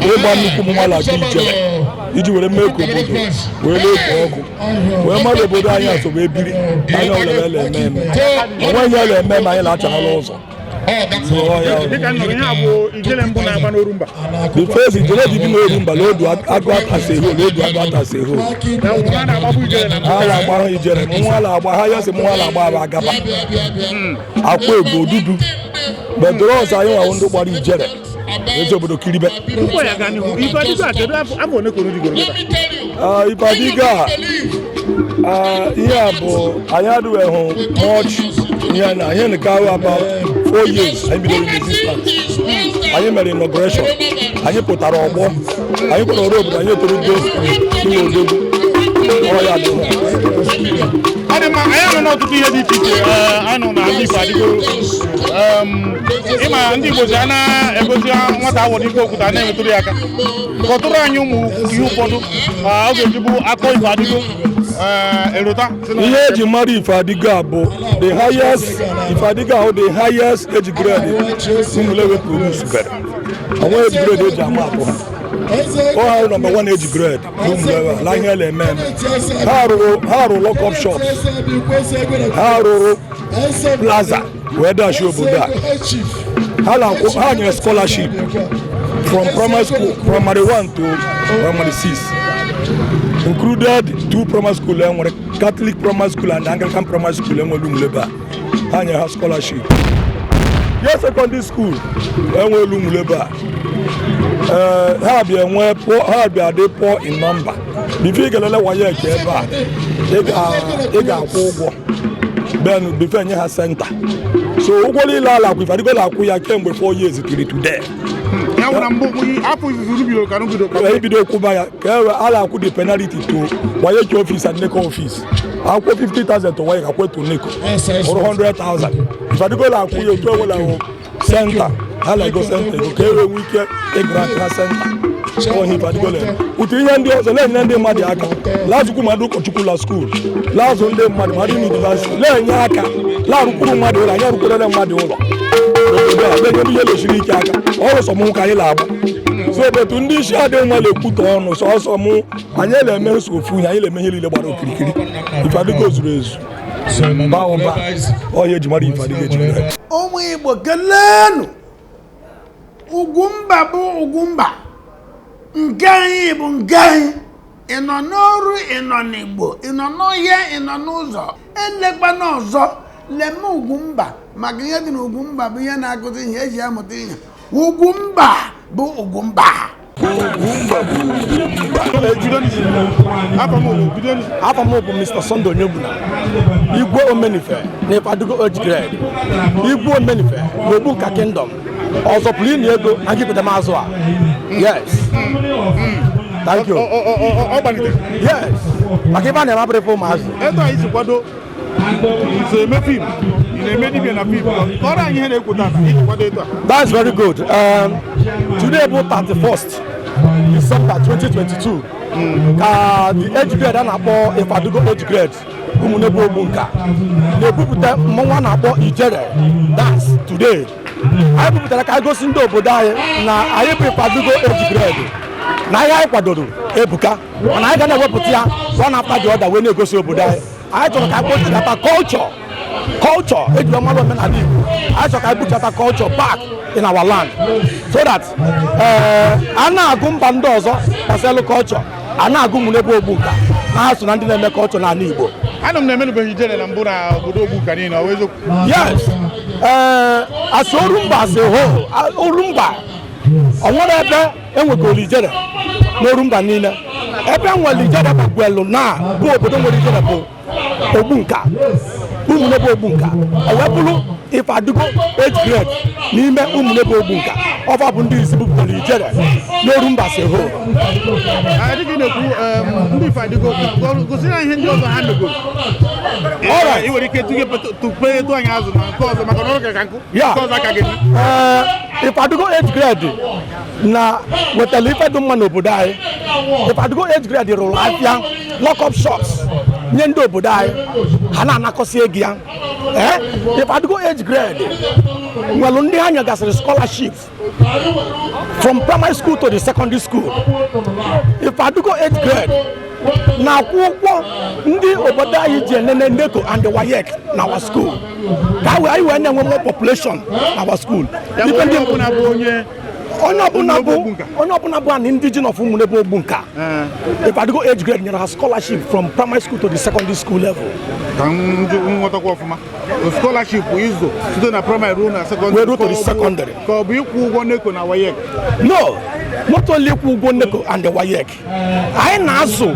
Speaker 2: ịgba nnukwu mmụọ aka ijere iji were mee ka obodo wee na-ekpo ọkụ wee mmadụ obodo anyị asọ wee biri anya ọbụla na-eme eme onweghị ihe na-eme ma anyị na-achaghala ụzọ. The first ijele dị n'Orumba n'odu agụ atasa eho n'odu agụ atasa eho ha na-agba ijere mụnwa na-agba ha ya sị mụnwa na-agba agaba akwa ego odudu But us, anyị nwawo ndị gbara ijere ezi obodo kiribe.
Speaker 7: Tupu ya gaa n'ihu, ife adịgo a, kedu afọ one ka unu jigoro kịta?
Speaker 2: Ah, ife adịgo a, ihe a bụ anyị adịghị hụ much ihe na ihe nke ahụ. About 4 years anyị bidoro in existence. Anyị mere inauguration, anyị pụtara ọgbọ, anyị kwere ọrụ obodo, anyị etorugo n'ụlọ odogwu ọ ya dị.
Speaker 7: Ọ dị mma, anyị anụ n'ọtụtụ ihe dị iche iche. Anụ na ndị Igbo adịgo. Ịma ndị Igbo si a na-egosi nwata awọ n'ike okwute, a na-emetụrụ ya aka. Kọtụrụ anyị ụmụ ihe ụfọdụ ọ ga-eji bụ akọ Ife adịgo, erota sị na-
Speaker 2: Ihe eji mara ife adịgo a bụ the highest. Ife adịgo ahụ, the highest age grade Ụmụlewe produce bere onwe age grade eji ama atụ ha. Ọ ha number one age grade n'Ụmụlewe ala ihe na-eme eme. Ha rụrụ lock up shops, ha rụrụ plaza wee dashi obodo a. Ha na-akwụ, ha nyere scholarship from primary school, primary one to primary six, included two primary school enwere, Catholic primary school and Anglican primary school enwere Ụmụlebe a. Ha nyere ha scholarship ye. Secondary school enwere Ụmụlebe a. Ee, ha bịa enwe ha bịa dị poor in number. Before ị ga-elele WAEC ebe a, ị ga-akwụ ụgwọ. Then before enye ha center, so ụgwọ niile ala akwụ, Ifeadigo akwụ ya kemgbe 4 years till today.
Speaker 7: Ya bụ na mbụ afọ izizi unu bidoro ka unu bidoro ka
Speaker 2: Ka ebido kwụba ya, ka e ala akwụ the penalty to WAEC office and NECO office. Akwụ 50,000 to WAEC, akwụ to NECO ọrụ 100,000. Ifeadigo akwụ ya otu ewela hụ center ha na-ego center ego ka e wee nwee ike ịgrant ha center. Ọhịa Ifeadigo na-eme ụtụ ihe ndị ọzọ, na-enye ndị mmadụ aka, lazụkwu mmadụ ụkọchukwu la school, lazụ ndị mmadụ mmadụ university, na-enye aka, na-arụkwuru mmadụ ụlọ. Anyị arụkwurere mmadụ ụlọ n'obodo a, na-enye ndị ihe losiri ike aka. Ọrụ sọ mụ ka anyị na-agba so betu ndị isi adịghị mma na-ekwutọ ọnụ sọsọ mụ. Anyị na-eme nsọ ofu ihe, anyị na-eme ihe niile gbara okirikiri. Ifeadigo zuru ezu, baa ụba. Ọhịa eji mara Ifeadigo eji mara.
Speaker 3: Ụmụ Igbo, keleenụ. Ugwumba bụ Ugwumba nke anyị, bụ nke anyị. Ị nọ n'ọrụ, ị nọ n'Igbo, ị nọ n'ọhịa, ị nọ n'ụzọ, elekwana ọzọ, leme Ugwumba, maka ihe dị n'Ugwumba bụ ihe na-akụzi ihe eji amụta ihe. Ugwumba bụ Ugwumba.
Speaker 2: Ugwumba bụ Ugwumba.
Speaker 13: Afọ m bụ Mr. Sunday Onyegbuna, Igwe Omenife na Ifeadigo age grade, Igwe Omenife na Ogbunka Kingdom. Ọzọ pụrụ ịnị ego na nkịpụta m azụ a. Yes, thank you.
Speaker 7: Ọ gbalitere.
Speaker 13: Yes, maka ebe a na-eme abụrịfụ ụmụazị.
Speaker 7: Etu anyị si kwado nso eme film, ị na-eme dibịa na film, kọrọ anyị ihe na-ekwu tata iji kwado etu a.
Speaker 13: That's very good. Today bụ 31st December 2022 ka the age grade a na-akpọ Ifeadigo age grade Ụmụnebe Ogbunka na-ebupụta mmọnwụ a na-akpọ Ijere dance. Today anyị bupụtara ka anyị gosi ndị obodo anyị na anyị bụ Ifeadigo age grade, na ihe anyị kwadoro ebuka, mana anyị ga na-ewepụta ya one after the other wee na-egosi obodo anyị. Anyị chọrọ ka anyị kpochilata culture, culture eji mara omenala Igbo. Anyị chọrọ ka anyị buchata culture back in our land so that a na-agụ mba ndị ọzọ gbasara culture, a na-agụ Ụmụnebe Ogbunka na ha so na ndị na-eme culture n'ala Igbo.
Speaker 7: Anụ m na-emenubeghị ijere na mbụ na obodo Ogbunka niile, ọ bụ eziokwu?
Speaker 13: Yes, as Orumba as a whole, Orumba ọ nwere ebe enwegoro ijere n'Orumba niile. Ebe enwere ijere bụ Gwelu, na bụ obodo nwere ijere bụ Ogbunka, Ụmụnebe Ogbunka. O wee bụrụ Ifeadigo age grade n'ime Ụmụnebe Ogbunka ọfa bụ ndị isi bupụtara ijere n'Orumba as a whole.
Speaker 7: Dịka ị na-ekwu, ndị Ifeadigo, gosiri anyị ihe ndị ọzọ ha megoro.
Speaker 13: Alright.
Speaker 7: Ị nwere ike tupe etu anyị azụ na nke ọzọ, maka na ọrụ ka nkụ
Speaker 13: Ya.
Speaker 7: nke ọzọ aka gị.
Speaker 13: Ee, Ifeadigo age grade na wetara ife dị mma n'obodo anyị. Ifeadigo age grade rụrụ afịa, lock-up shops, nye ndị obodo anyị, ha na-anakọsị ego ya. Ee, Ifeadigo age grade nwere ndị ha nyegasịrị scholarship from primary school to the secondary school. Ifeadigo age grade na-akwụ ụgwọ ndị obodo anyị ji enene NECO and the WAEC na our school ka anyị wee na-enwe more population na our school.
Speaker 7: Ya bụ
Speaker 13: Ife ndị
Speaker 7: onye ọbụla bụ onye
Speaker 13: Onye ọbụla bụ an indigene of Ụmụnebe Ogbunka, Ifeadigo age grade nyere ha scholarship from primary school to the secondary school level.
Speaker 7: Ka m nghọtakwa ọfụma, scholarship ịzụ site na primary ruo na secondary?
Speaker 13: Wee ruo to the
Speaker 7: ka ọ bụ-
Speaker 13: secondary.
Speaker 7: Ka ọ bụ ịkwụ ụgwọ NECO na WAEC?
Speaker 13: No, not only ịkwụ ụgwọ NECO and the WAEC. Anyị na-azụ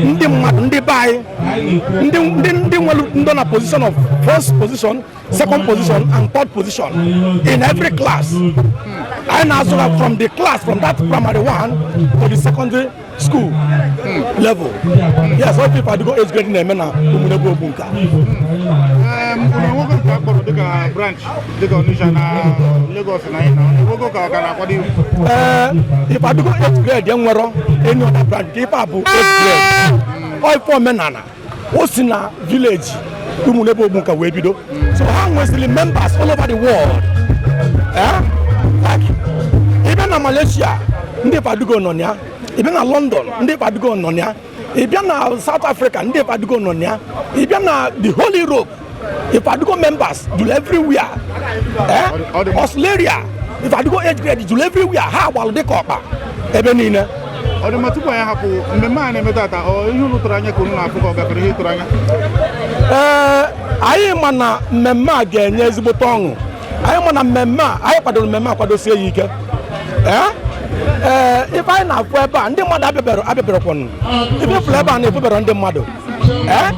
Speaker 13: ndị mmadụ, ndị be anyị, ndị nwere ndị na position of first position, second position and third position in every class. Anyị na-azụ ha from the class, from that primary one to the secondary school level. Yes, all people Ifeadigo age grade na-eme na Ụmụnebe Ogbunka.
Speaker 7: Unu enwego nke a kpọrọ dịka branch, dịka Onitsha na Lagos na anyị na enwego, ka ọ ka na-akwado iwu?
Speaker 13: Ee, Ifeadigo age grade enwero any other branch. Nke ife a bụ age grade, ọ ife omenala o si na village Ụmụnebe Ogbunka wee bido. So ha nwezili members all over the world, eh? Like ịbịa na Malaysia, ndị Ifeadigo nọ na ya. Ịbịa na London, ndị Ifeadigo nọ na ya. Ịbịa na South Africa, ndị Ifeadigo nọ na ya. Ịbịa na the whole Europe, Ifeadigo members juru everywhere, eh? Australia, Ifeadigo age grade juru everywhere. Ha gbalụ dịka ọkpa ebe niile.
Speaker 7: Ọ dị mma. Tupu anyị hapụ mmemme a na-eme tata, ọ ihe unu tụrụ anya ka unu na-afụ, ka ọ gafere ihe tụrụ anya?
Speaker 13: Ee, anyị ma na mmemme a ga-enye ezigbote ọṅụ. Anyị ma na mmemme a, anyị kwadoro mmemme a kwadosie ya ike. Ee, ife anyị na-afụ ebe a, ndị mmadụ abịabere abịaberekwanụ. Ife fụrụ ebe a na-efebere ndị mmadụ, ee,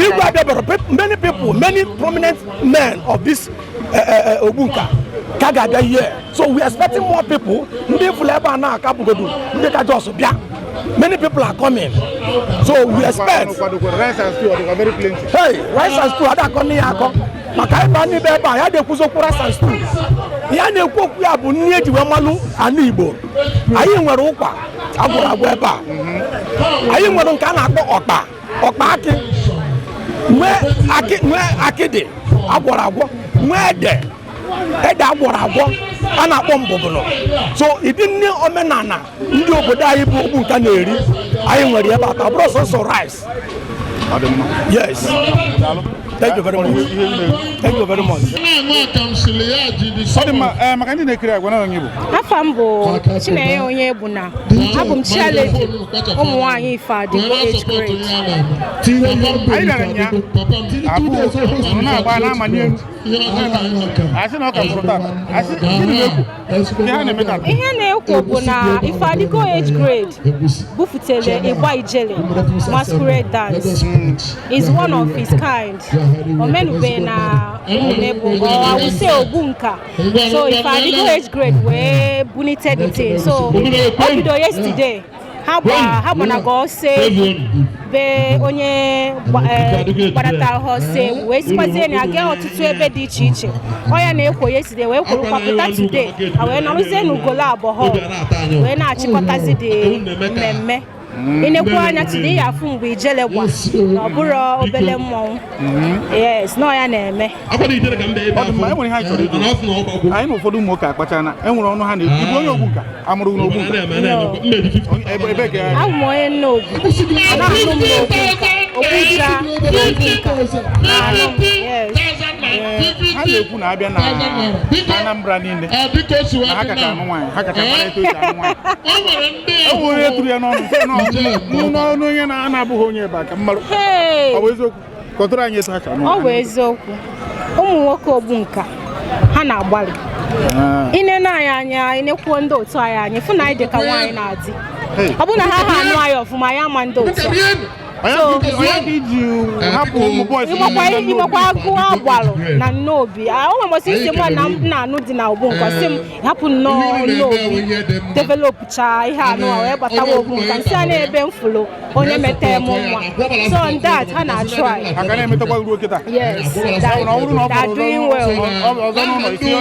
Speaker 13: igwe abịabere. Many people, many prominent men of this Ogbunka ka ga-abịa here, so we expecting more people. Ndị fụrụ ebe a na-aka bụgodu ndị ka just bịa. Many people are coming, so we expect.
Speaker 7: Rice and stew, ọ dịkwa very plenty?
Speaker 13: Hey, rice and stew ada akọ nne ya akọ maka ịba n'ime ebe a. Ya na-ekwuzi okwu rice and stew, ya na-ekwu okwu ya bụ nri eji wee malụ ana Igbo. Anyị nwere ụkwa agwụrụ agwụ ebe a. Anyị nwere nke a na-akpọ ọkpa, ọkpa akị, nwee akị, nwee akịdị agwọrọ agwọ, nwee ede, ede agwọrọ agwọ a na-akpọ mbụbụnụ. So ịdị nne omenala ndị obodo anyị bụ Ogbunka na-eri, anyị nwere ebe a. Ka bụrụ sọsọ rice. Yes, thank you very much, thank you very much.
Speaker 7: Ọ dị mma. Ee, maka ndị na-ekiri agwa na onye bụ
Speaker 14: Afa m bụ Chinenye Onye bụ na abụ m chairlady ụmụ nwaanyị Ifeadigo age grade.
Speaker 7: Anyị bịara nya abụ nọ na-agba na-amanye elu, asị na ọ ka fụrụ tata, asị gịnị na-ekwu ihe ha na-eme tata?
Speaker 14: Ihe na-ekwo bụ na Ifeadigo age grade bufutere ịgba ijele masquerade dance, is one of its kind omenube na Ụmụnebo, or I will say Ogbunka. So Ifeadigo age grade wee bunite the thing. So o bido yesterday, ha gba, ha gbanaga ọsọ egwu be onye gbadatara ha ọsọ egwu, wee sikwazie na ya gaa ọtụtụ ebe dị iche iche. Ọ ya na-ekwo yesterday wee kworokwa pụta today, ha wee nọrụzie n'Ugolo Abọ hall wee na-achịkọtazi dị mmemme. Ịnekwu anya today, ya afụ mgbe ijele gba na ọ bụrụ obele mmọnwụ. Yes, nọ ya na-eme.
Speaker 7: Ọ dị mma. E nwere ihe anyị chọrọ ịjụ. Anyị na ụfọdụ ụmụ nwoke akpachana, e nwere ọnụ ha na-ekwu. Ịbụ onye Ogbunka, amụrụ n'Ogbunka? Ebe ka?
Speaker 14: Abụ m onye Nnobi. A na-anụ m n'Ogbunka, Ogbuja n'Ogbunka na-anụ m, yes.
Speaker 7: Ha na-ekwu na abịa na Anambra niile na ha kacha anụ nwaanyị, ha kacha mara etu esi anụ nwaanyị. E nwere onye tụrụ ya n'ọnụ sị na n'ọnụ onye na-abụghị onye ebe a ka mmarụ.
Speaker 14: Hey!
Speaker 7: Ọ bụ eziokwu? Kọtụrụ anyị etu ha si anụ
Speaker 14: Ọ
Speaker 7: nwaanyị.
Speaker 14: bụ eziokwu. Ụmụ nwoke Ogbunka, ha na-agbalị. Inene anyị anya, inekwuo ndị otu anyị anya, fụ na anyị dị ka nwaanyị na-adị. Ọ bụrụ na ha anụ anyị ọfụma, ya ama ndị otu a. So
Speaker 7: Onye ka iji hapụ ụmụ boys?
Speaker 14: Ịgbakwa agụ agbalụ na Nnobi. O nwere mbọsị isi mụ na m na-anụ dị na Ogbunka, si m hapụ nnọọ Nnobi, developụcha ihe anụ a wee batawa Ogbunka, nsị a na-ebe m fụlụ onye mete m nwa. So on that, ha na-try.
Speaker 7: Ha ka na-emetakwa ruo kịta?
Speaker 14: Yes,
Speaker 7: ọ bụrụ na ọ
Speaker 14: they are
Speaker 7: fọrọ
Speaker 14: doing well.
Speaker 7: ọzọ n'ụlọ isi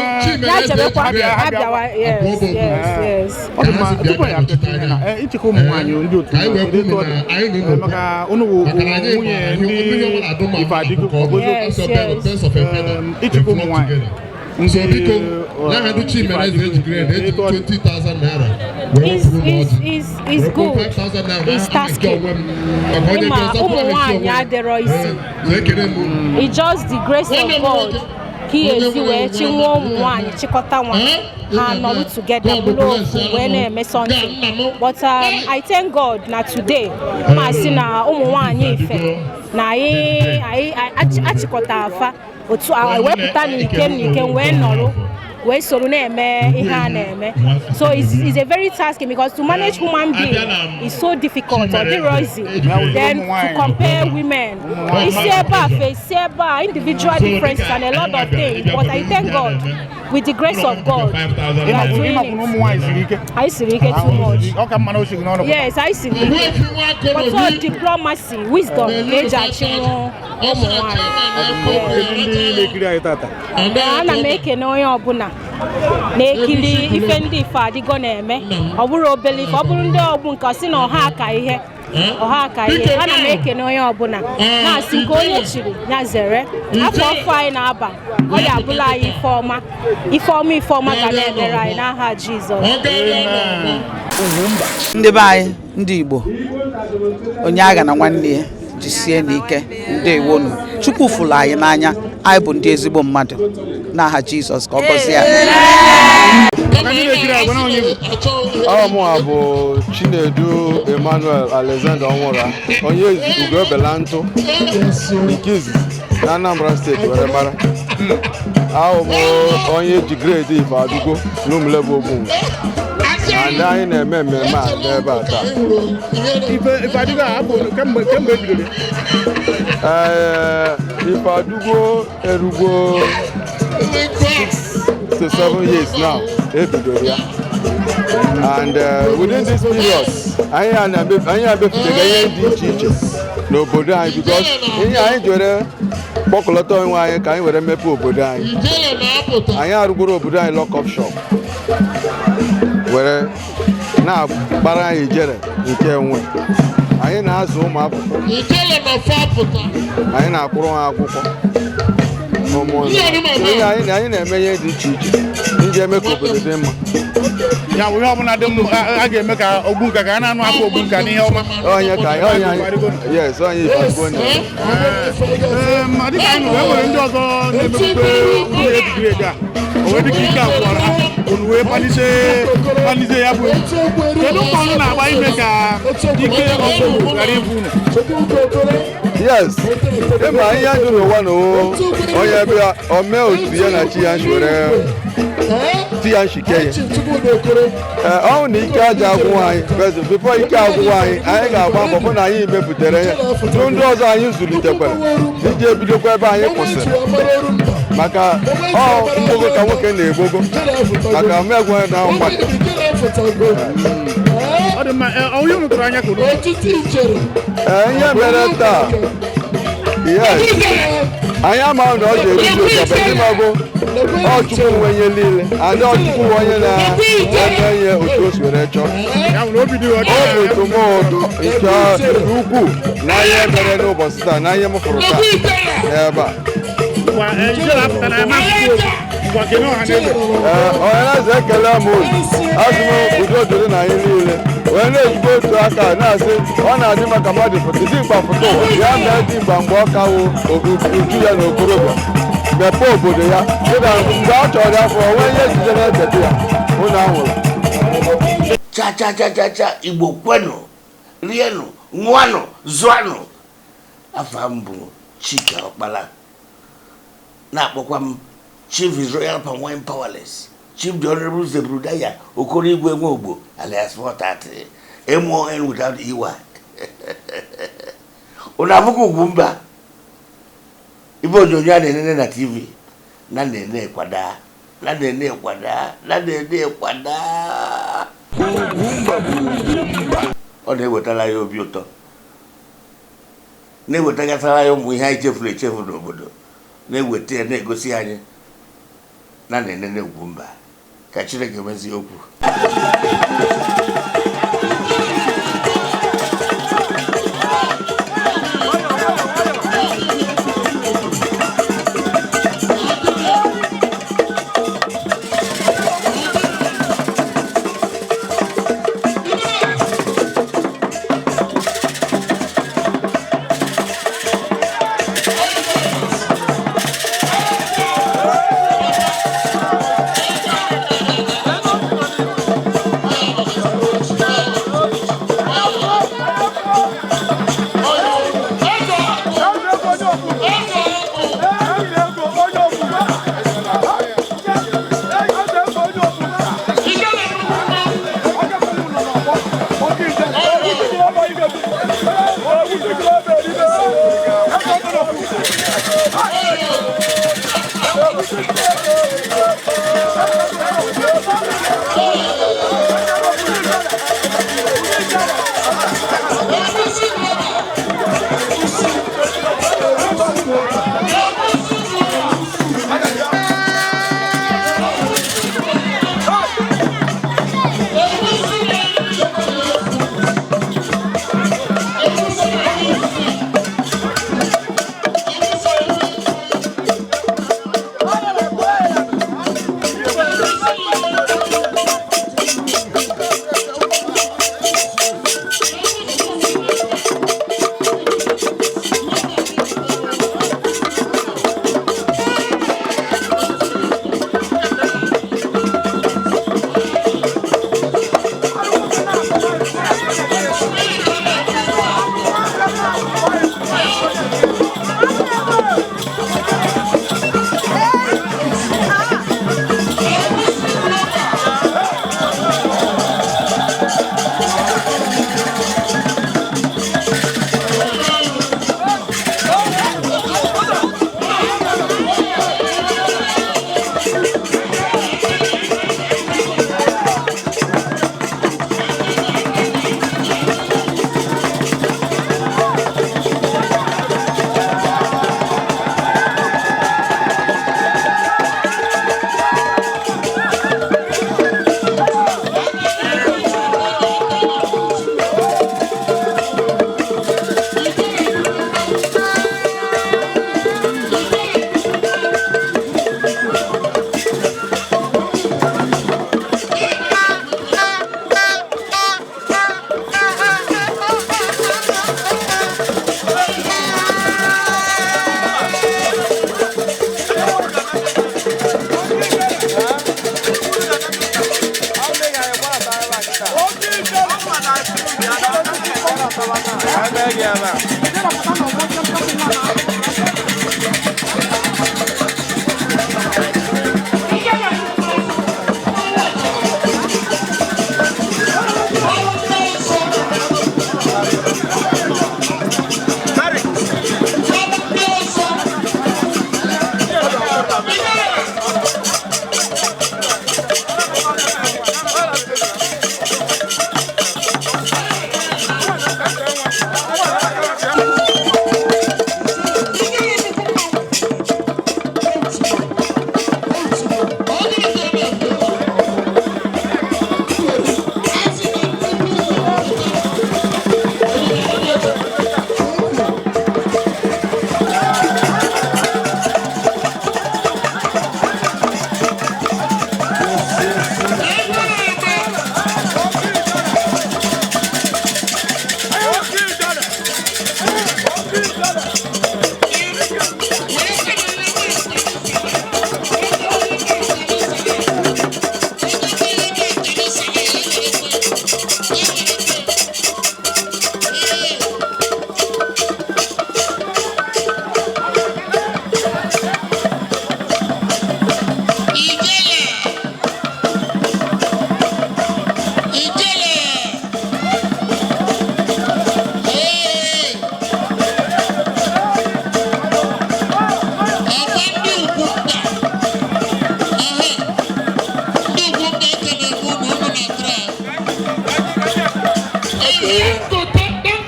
Speaker 14: Ya chebekwa,
Speaker 7: ha bịa, ha
Speaker 14: ha bịawa. Yes.
Speaker 7: Ọ dị mma. Tupu anyị apịacha ihe na ịchịkọ ụmụ nwaanyị ndị otu ha, kedu etu ọ dị? Maka unu bụ nwunye ndị Ifeadigo, ọ bụ eziokwu?
Speaker 12: Yes.
Speaker 7: Ịchịkọ ụmụ nwaanyị ndị
Speaker 12: So biko, n'aha Chimereze age grade, eji 20,000 naira wee
Speaker 14: Is
Speaker 12: wepụrụ
Speaker 14: is
Speaker 12: n'ọjị.
Speaker 14: is is good. Is tasking. Ịma ụmụ nwaanyị adịrọ isi.
Speaker 12: So ekele m.
Speaker 14: It's just the grace of God. Ka ị esi wee chinwuo ụmụ nwaanyị, chịkọta nwa ha, nọrụ together, bụrụ ofu wee na-eme something. But I thank God na today, ma sị na ụmụ nwaanyị Ife na anyị achịkọta afa otu a wepụta n'ikem n'ikem wee nọrọ wee soro na-eme ihe a na-eme. So it's a very tasking, because to manage human being is so difficult. Ọ dịrọ easy. Then to compare women, isi ebe a face ebe a, individual differences and a lot of things. But I thank God, with the grace of God, we are doing it. Anyị siri ike too much.
Speaker 7: Ọ ka mma na o siri n'ọnụ.
Speaker 14: Yes, anyị siri ike, but all diplomacy, wisdom ka eji achịnwu ụmụ nwanyị.
Speaker 7: Ndị na-ekiri anyị tata?
Speaker 14: Ana m ekene onye ọbụla na-ekiri ife ndị Ife Adịgo na-eme. Ọ bụrụ obele ife, ọ bụrụ ndị ọgbụ nke ọ sị na ọha aka ihe, ọha aka ihe. Ana m ekene onye ọbụla, na-asị nke onye chiri ya zere. Afọ ọfọ anyị na-aba, ọ ya abụla anyị ife ọma, ife ọma, ife ọma ga na-emere anyị n'aha Jizọs.
Speaker 15: Ndị be anyị, ndị Igbo, onye agha na nwanne ya, jisie n'ike. Ndewonu. Chukwu fụrụ anyị n'anya. Anyị bụ ndị ezigbo mmadụ. N'aha Jizọs, ka ọ gọzie anyị.
Speaker 16: Ọ mụnwa bụ Chinedu Emmanuel Alexander Ọnwụra, onye Ugobela ntụ nke izizi na Anambra Steeti were mara. Ahụ m onye ji grade Ife Adịgo n'Umulebe Ogbunka, and anyị na-eme mmemme a n'ebe a taa.
Speaker 7: Ife Adịgo a abụ kemgbe ebidoro?
Speaker 16: Ee, Ife Adịgo erugwo 6 to 7 years now ebidoro ya, and within this period anyị abepụtaga ihe dị iche iche n'obodo anyị, because ihe anyị ji were kpọkọlọta onwe anyị ka anyị were mepee obodo anyị. Anyị arụgoro obodo anyị lock up shop, were na-akpara anyị ijere nke nwe. Anyị na-azụ ụmụ akwụkwọ, anyị na-akwụrụ ha akwụkwọ ụmụ ihe. Anyị na-eme ihe dị iche iche iji eme ka obodo dị mma.
Speaker 7: Ya bụ ihe ọbụla dị mma a ga-eme ka Ogbunka, ka a na-anụ afọ Ogbunka n'ihe ọma.
Speaker 16: Onye ka anyị, onye anyị, yes, onye Ife Adịgo na-eme.
Speaker 7: Ee, ma dịka anyị nụrụ, e nwere ndị ọzọ na-emepụta ụlọ age grade a, o wee dịka ike agwụkwara ha, unu wee palite ya bụ egwu. Kedu mbọ unu na-agba ime ka ike ọgwụgwụ ghara ịbụ unu?
Speaker 16: Yes, ịma ihe dị n'ụwa na onye bịa o mee otu ya na chi ya nshi were ti ya nshike ya. Ee, ọ na ike aja agwụ anyị. Before ike agwụwa anyị, anyị ga-agba mbọ hụ na anyị mepụtara ya tụ ndị ọzọ anyị zụlitekwara iji ebidokwa ebe anyị kwụsịrị, maka ọ mgbogo ka nwoke na-egbogo maka mmegwu na mmadụ.
Speaker 7: Ọ dị mma. Onye unu tụrụ anya ka unu
Speaker 16: Ee, ihe mere taa, yes, anyị amaghị na ọ ga-ebido ụzọ ịmago. Ọ Chukwu nwe ihe niile, and ọ Chukwu nwe onye na-eme ihe otu o si were chọọ. Obi tụ m ụtọ nke ukwuu na ihe mere n'ụbọchị taa, na ihe m fụrụ taa n'ebe a. Ee, ọhaneze, ekele m unu. Asị m udo dịrị na anyị niile. Wee na-ejikwa otu aka na-asị, ọ na-adị maka mmadụ pụta dimkpa pụta ụwa ya mee dimkpa mgbe ọ kawo uju ya na okorobịa, mepee obodo ya dịka mgbe ọ chọrọ ya fụọ nwee ihe ejije na-echeta ya. Unu anwụrụ.
Speaker 17: Cha cha cha cha cha! Igbo kwenụ, rienụ, ṅụanụ, zụanụ. Afa m bụ Chika Ọkpala, na-akpọkwa m Chief His Royal Palm Wine Powerless, Chief the Honorable Zebrudaya Okoro Igwe Nwogbo, alias 430 mon without ey. Unu abụghị ugwu mba ibe onyonyo a na-enene na TV na na-ene kwada na na-ene kwada na na-ene kwada. Ọ na-ewetara ya obi ụtọ, na-ewetagasara ya ụmụ ihe anyị chefuru echefu n'obodo, na-eweta ya, na-egosi anyị na na-enene ugwu mba. Ka Chineke mezie okwu.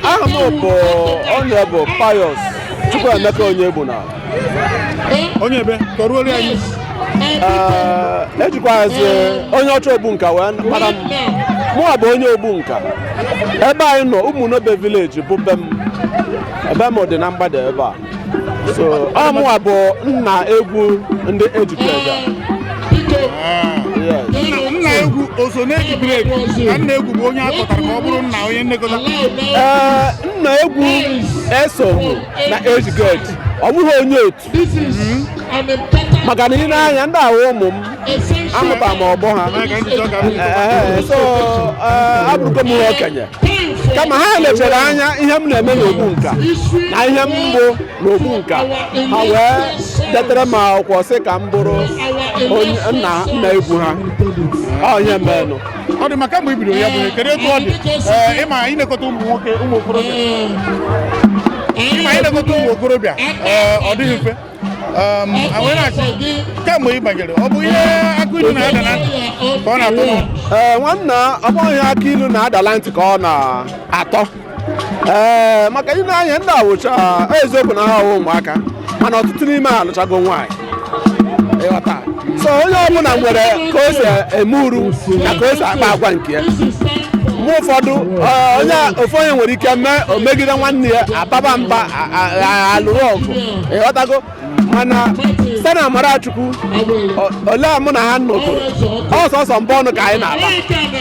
Speaker 16: Aha m bụ Honorable Pius Chukwuemeka Onyegbuna.
Speaker 7: Onye ebe kọruo anyị.
Speaker 16: Ee, ejikwazi onye ọcha Ogbunka wee mara m. Mụnwa bụ onye Ogbunka. Ebe anyị nọ, Ụmụnobe village bụ be m. Ebe m dị na mgbada ebe a. So ọ mụnwa bụ nna egwu ndị ejikere. Yes.
Speaker 7: Nna egwu o so na-eji breki ka nna egwu bụ onye a kpọtara ka ọ bụrụ nna onye nlekọta?
Speaker 16: Ee, nna egwu esoghi na age grade, ọ bụghị onye otu, maka na ị na-anya ndị ahụ ụmụ m amụta m ọgbọ ha. Ee, so ee, abụrụgo m nwa okenye, kama ha lechere anya ihe m na-eme n'Ogbunka na ihe m bụ n'Ogbunka, ha wee detere m akwụkwọ sị ka m bụrụ onye nna nna egwu ha. Ọ ihe menụ.
Speaker 7: Ọ dị maka mgbe i bidoro ya bụ ihe, kedu etu ọ dị? Ee, ịma ịnekọta ụmụ nwoke, ụmụ okorobịa, ịma ịnekọta ụmụ okorobịa, ee, ọ dịghị mfe. Wee na-achị kemgbe ị banyere, ọ bụ ihe akụ ilu na-ada na ntị ka ọ na-atọ n'ọnụ?
Speaker 16: Ee, nwanna, ọ bụghị akụ ilu na-adala ntị ka ọ na-atọ. Ee, maka ị na-anya ndị awụcha, eziokwu na ha awụ ụmụaka, mana ọtụtụ n'ime ha alụchago nwaanyị, ịghọta? So onye ọbụla nwere ka o si eme uru na ka o si akpa agwa nke ya. Mgbe ụfọdụ, onye ofu onye nwere ike mee o megide nwanne ya, ababa mba, alụrụ ọgụ, ịghọtago? Mana site na amara Chukwu, ole mụ na ha nọkọrọ, ọ sọsọ mbọ ọnụ ka anyị na-aba,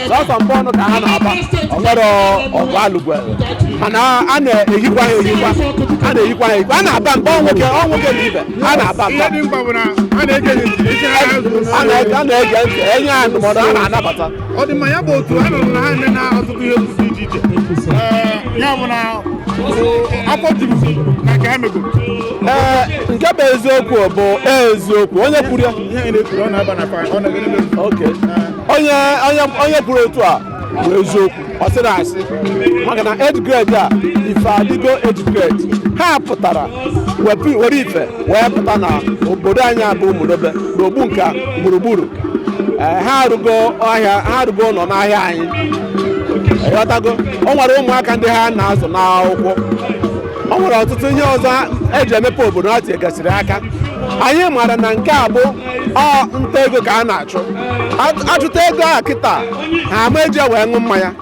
Speaker 16: sọsọ mbọ ọnụ ka ha na-aba. Ọ nwere ọgụ alụgwere, mana a na-ehikwa ha ehikwa, a na-ehikwa ha ehikwa, a na-aba mba, ọ nwoke ọ nwoke na ibe a na-aba mba.
Speaker 7: Ihe dị mkpa bụ na a na-ege ntị, isi ha
Speaker 16: a na-ege ntị, enye ha ndụmọdụ, a na-anabata.
Speaker 7: Ọ dị mma. Ya bụ otu a nụrụ na ha eme na ọtụtụ ihe dị iche iche. Ee, ya bụ na afọ juru na nke ha megoro.
Speaker 16: Ee, nke bụ eziokwu bụ eziokwu onye kwuru ya. Okay. Onye onye onye kwuru otu a bụ eziokwu, ọ sịrị asị, maka na age grade a, ife adịgo age grade ha pụtara were ife wee pụta na obodo anyị abụ Ụmụnobe na Ogbunka gburugburu. Ee, ha arụgo ọhịa, ha arụgo ụlọ n'ahịa anyị, ịghọtago? O nwere ụmụaka ndị ha na-azụ n'akwụkwọ, o nwere ọtụtụ ihe ọzọ eji emepe obodo ha tinyegasịrị aka. Anyị maara na nke a bụ ọ nta ego ka a na-achụ. Achụta ego a kịta, ha ama eji ya wee ṅụ mmanya,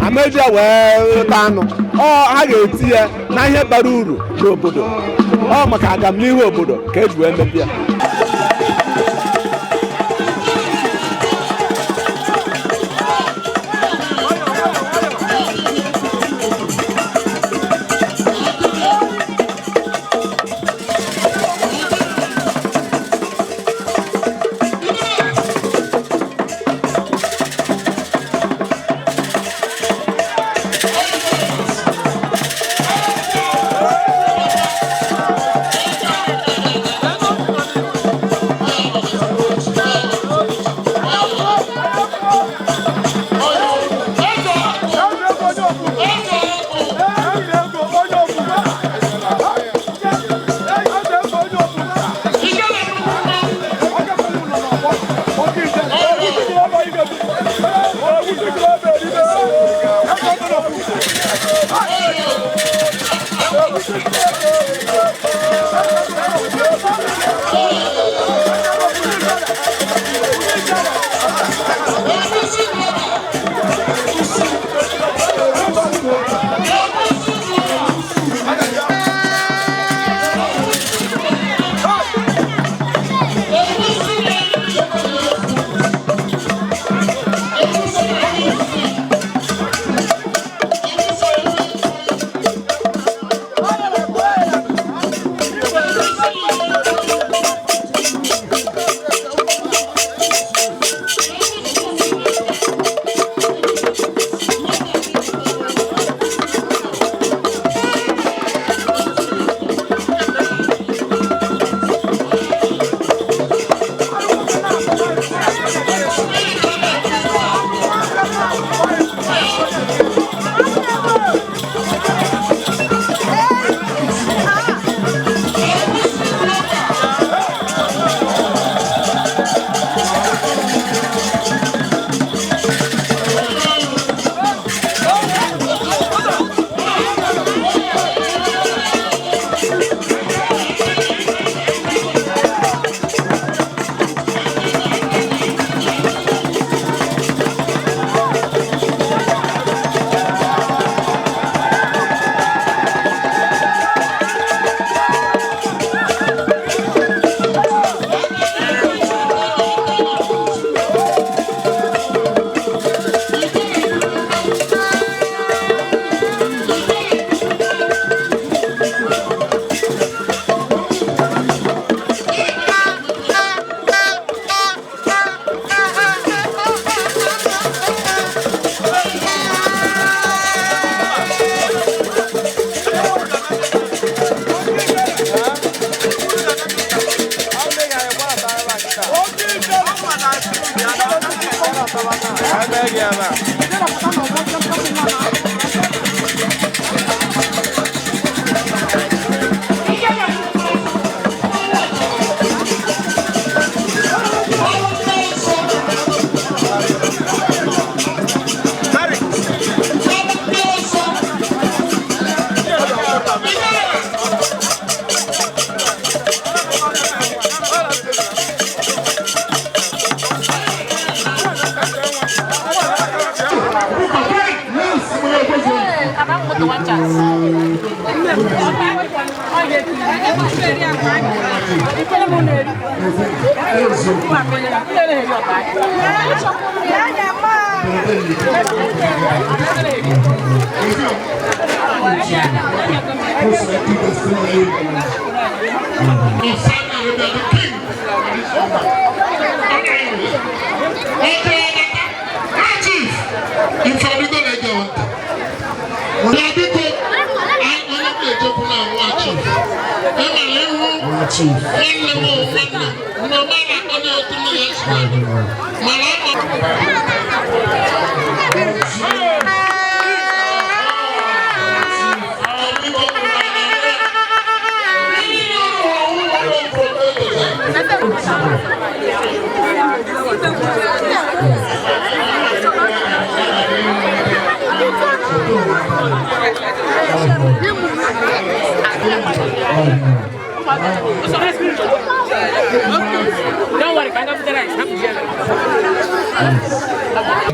Speaker 16: ama eji ya wee taa anụ, ọ ha ga-eti ya na ihe bara uru n'obodo. Ọ maka agamnihu obodo ka eji wee mepee ya.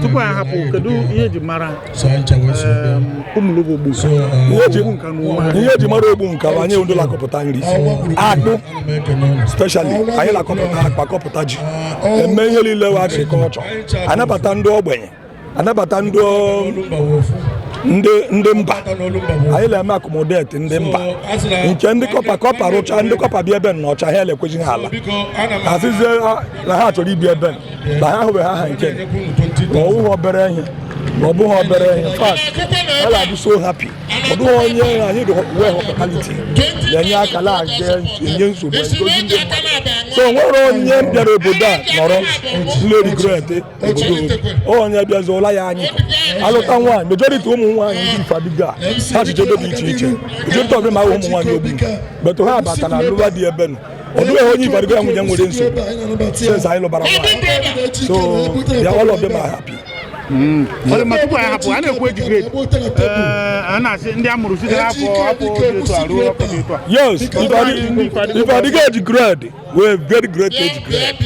Speaker 7: Tupu anyị ahapụ, kedu ihe eji mara ụmụlogbo
Speaker 2: Ihe eji mara ogbu nka bụ anyị ndụla akọpụta nri akpụ, specially anyị na-akọpụta akpa, akọpụta ji, eme ihe niile wa agriculture, anabata ndị ogbenye, anabata ndị mba. Anyị na-eme accommodate ndị mba nke ndị corper. Corper rụcha, ndị corper bịa ebe nnọcha, ha elekweji ha ala, asịzie na ha chọrọ ibi ebe na ha ahụbeghị aha nke na ọwụghị obere ihe, na ọ bụghị obere ihe. Fast ha na-adị so happy. Ọ bụghị onye anyị dị well hospitality na-enye aka na-aga enye nsogbu egozi ndị mmadụ. So nwere onye bịara obodo a nọrọ nle regret obodo. Onye bịazuola ya, anyị alụta nwaanyị, majority ụmụ nwaanyị ndị Ifeadigo ha chiche ebe dị iche iche, majority of them ahụ ụmụ nwaanyị ogbu betụ ha bata na alụwa dị ebe nọ. Ọ dịghị onye Ifeadigo ya nwunye nwere nsogbu since anyị lụbara nwaanyị, so they are all of them are happy.
Speaker 7: Ọ dị mma. Tupu anyị hapụ, a na-ekwu age grade, a na-asị ndị a mụrụ site n'afọ dị etu a ruo afọ dị etu a.
Speaker 2: Yes, Ifeadigo age grade were very great age grade.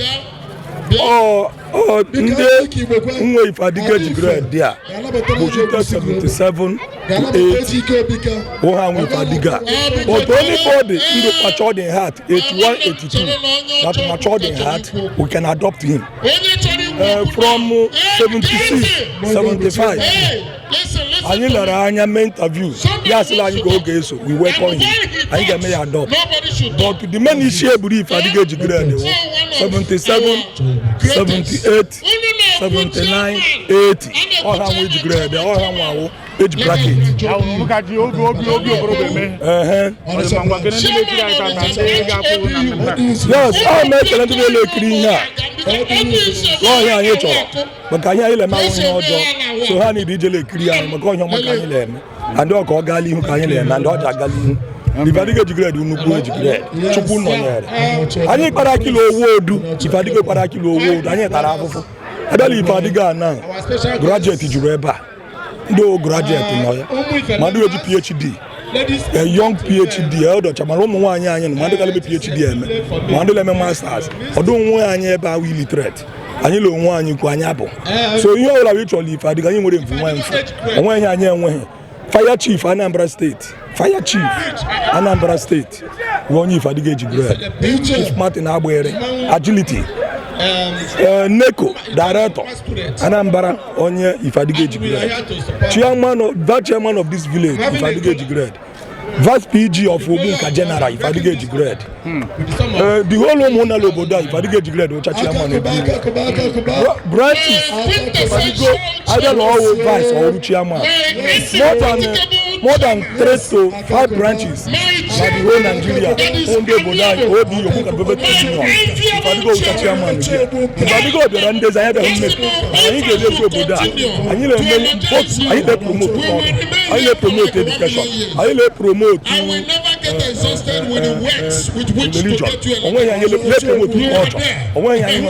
Speaker 2: Ọ ndị nwe Ifeadigo age grade dị a bụ site 77 to 80 wụ ha nwe Ifeadigo a, but anybody ndị matured in heart, 81, 82, that matured in heart, we can adopt him. From 76, 75, anyị lere anya, mee interview ya, asịla anyị ka oge eso, we welcome him, anyị ga-eme ya adopt. But the main isi eburu Ifeadigo age grade wụ 77, 78, 79, 80. Ọha nwe age grade, ọha nwe awụ age bracket.
Speaker 7: Ka ji obi obi obi okorobịa eme.
Speaker 2: Ehe.
Speaker 7: Ọ dị mma. Ngwa, kene ndị na-ekiri anyị tata, ndị ga-akwụ na mmemme a.
Speaker 2: Yes, a ma ekele ndị na-ekiri ihe a ọhịa anyị chọrọ, maka ihe anyị na-eme awụ ihe ọjọọ, so ha niile ijele ekiri anyị maka ọhịa ọma ka anyị na-eme, and ọ ka ọ gaala ihu ka anyị na-eme, and ọ ji agala ihu. Ifeadigo age grade, nnukwu age grade, Chukwu nọnyere anyị. Kpara kilo owu odu, Ifeadigo kpara kilo owu odu, anyị tara afụfụ. Abịala Ifeadigo a na graduate juru ebe a, ndị o graduate nọ ya, ma ndị eji PhD, a young PhD ọdọcha, mana ụmụ nwaanyị anyị nọ, ma ndị gara eme PhD eme, ma ndị na-eme masters. Ọdụ onwe anyị ebe ahụ illiterate, anyị le onwe anyị kwu anyị abụ. So ihe ọbụla anyị chọrọ Ifeadigo, anyị nwere mfu nwa mfu onwe ihe anyị enweghị. Fire chief Anambra State, fire chief Anambra State bụ onye Ifeadigo age grade, Chief Martin Agbere agility. NECO director Anambra, onye Ifeadigo age grade. Chairman of, vice chairman of this village, Ifeadigo age grade. Vice PG of Ogbunka General, Ifeadigo age grade. The whole ụmụnna obodo a, Ifeadigo age grade ụcha chairman ebu branches Ifeadigo, either na ọwụ vice or ọrụ chairman, more than three to five branches na the whole Nigeria. Ndị obodo anyị obi Ogbunka Development Union, Ifeadigo ụcha chairman gị. Ifeadigo bịara ndezi, anyị abịaghị mmebi, mana anyị ga-edezi obodo a. Anyị na-eme both, anyị na-epromote culture, anyị na-epromote education, anyị na-epromote religion. Onweghị anyị na-epromote culture, onweghị anyị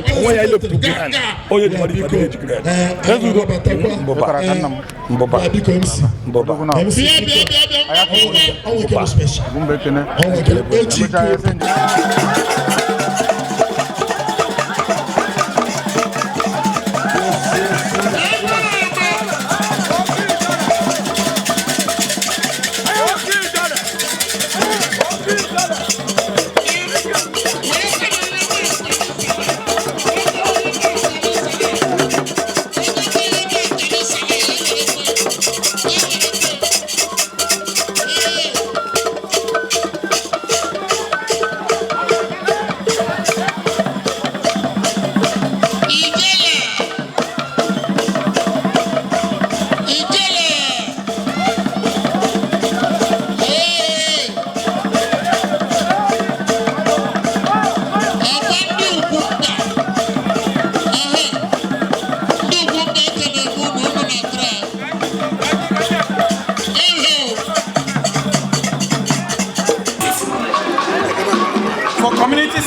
Speaker 2: lepụrụ behind. Onye ji mara Ifeadigo age grade, mbụba mbụba mbụba mbụba.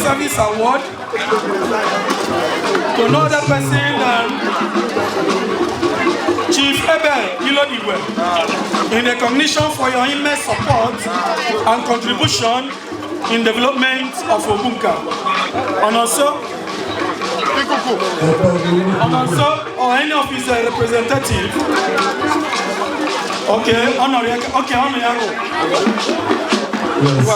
Speaker 18: Service Award to no other person than Chief Ebel Ilodigwe, in recognition for your immense support and contribution in development of Ogbunka. And also, or any of his representative. Okay, honor, okay, honor.
Speaker 1: Yes.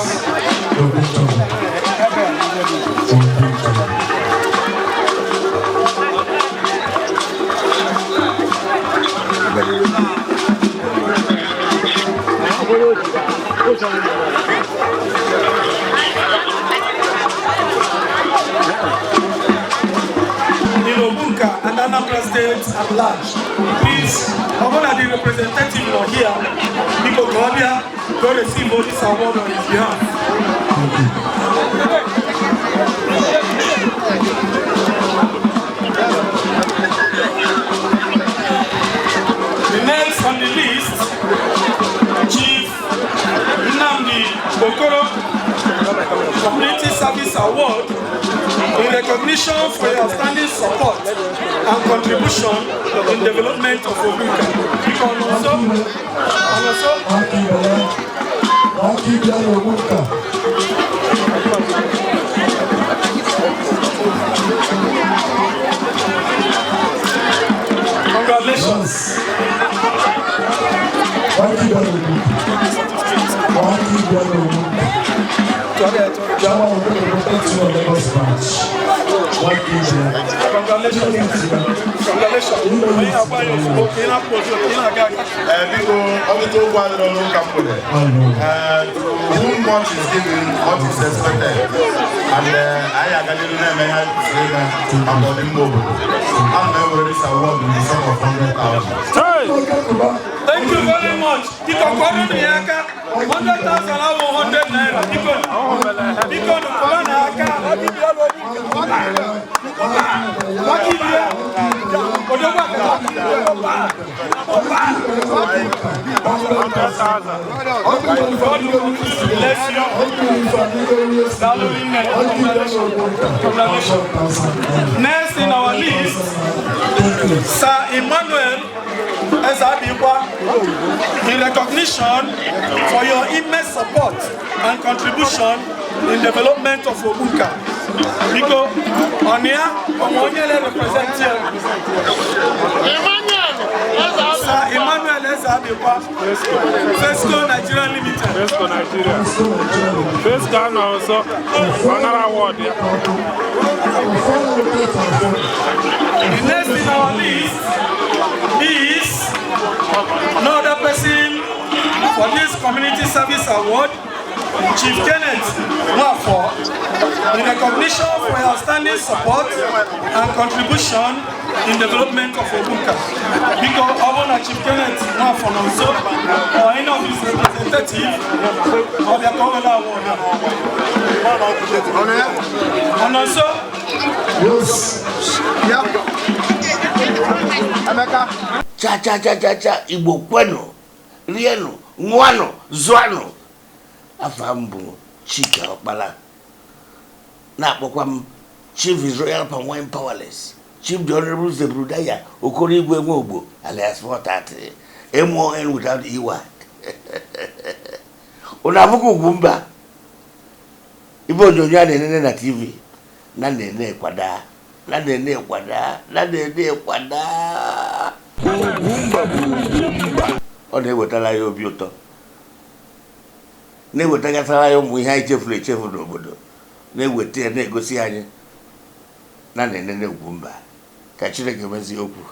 Speaker 18: In Ogbunka and Anambra State at large. Please, Obona, the representative not here, Biko Gobia, go receive all this award on his behalf. The next on the list, Chief Nnamdi Okoro, Community Service Award, in recognition for your outstanding support and contribution in development of Ogbunka. Congratulations.
Speaker 11: Biko, ọtụtụ ụgwọ adịrọ n'ụka mgbede. To whom much is given, much is expected. And anyị agadịrị na-eme ihe anyị kwesịrị ime maka ọdịmma obodo. Ana m ewere this award in the sum of 100,000.
Speaker 18: Thank you very much. Biko, kọrọ nụ ya aka. 100,000 awụ 100 naira. Biko, biko nụ kọrọ na aka. God will continue to bless you. Congratulations. Next in our list, Sir Emmanuel Ezabikwa, in recognition for your immense support and contribution in development of Ogbunka. Biko, Onia, Omonyele represent here. Sir Emmanuel Ezabikwa, Fesco Nigeria Limited.
Speaker 19: Fesco Nigeria. Fesco and also honor award.
Speaker 18: The next in our list is no other person for this Community Service Award, Chief Kenneth Nwafo, in recognition for your outstanding support and contribution in development of Ogbunka. Because Obona Chief Kenneth Nwafo Nonso, or any of his representative, of the Kowela Award. Nonso?
Speaker 1: Yes.
Speaker 17: Cha cha cha cha cha, Igbo kwenu, rienu, ṅụanụ, zụanụ. Afa m bụ Chika Ọkpala, na-akpọkwa m Chief His Royal Palm Wine Powerless, Chief the Honorable Zebrudaya Okoro Igwe Nwogbo alias 430, MON without EY. Unu abụkwa Ugwumba, ibe onyonyo a na-enene na TV, na na-ene kwada, na na-ene kwada, na na-ene kwada. Ọ na-ewetara ya obi ụtọ, na-ewetagasara ya ụmụ ihe anyị chefuru echefu n'obodo, na-eweta ya na-egosi anyị na na-enene Ugwumba. Ka Chineke mezie okwu.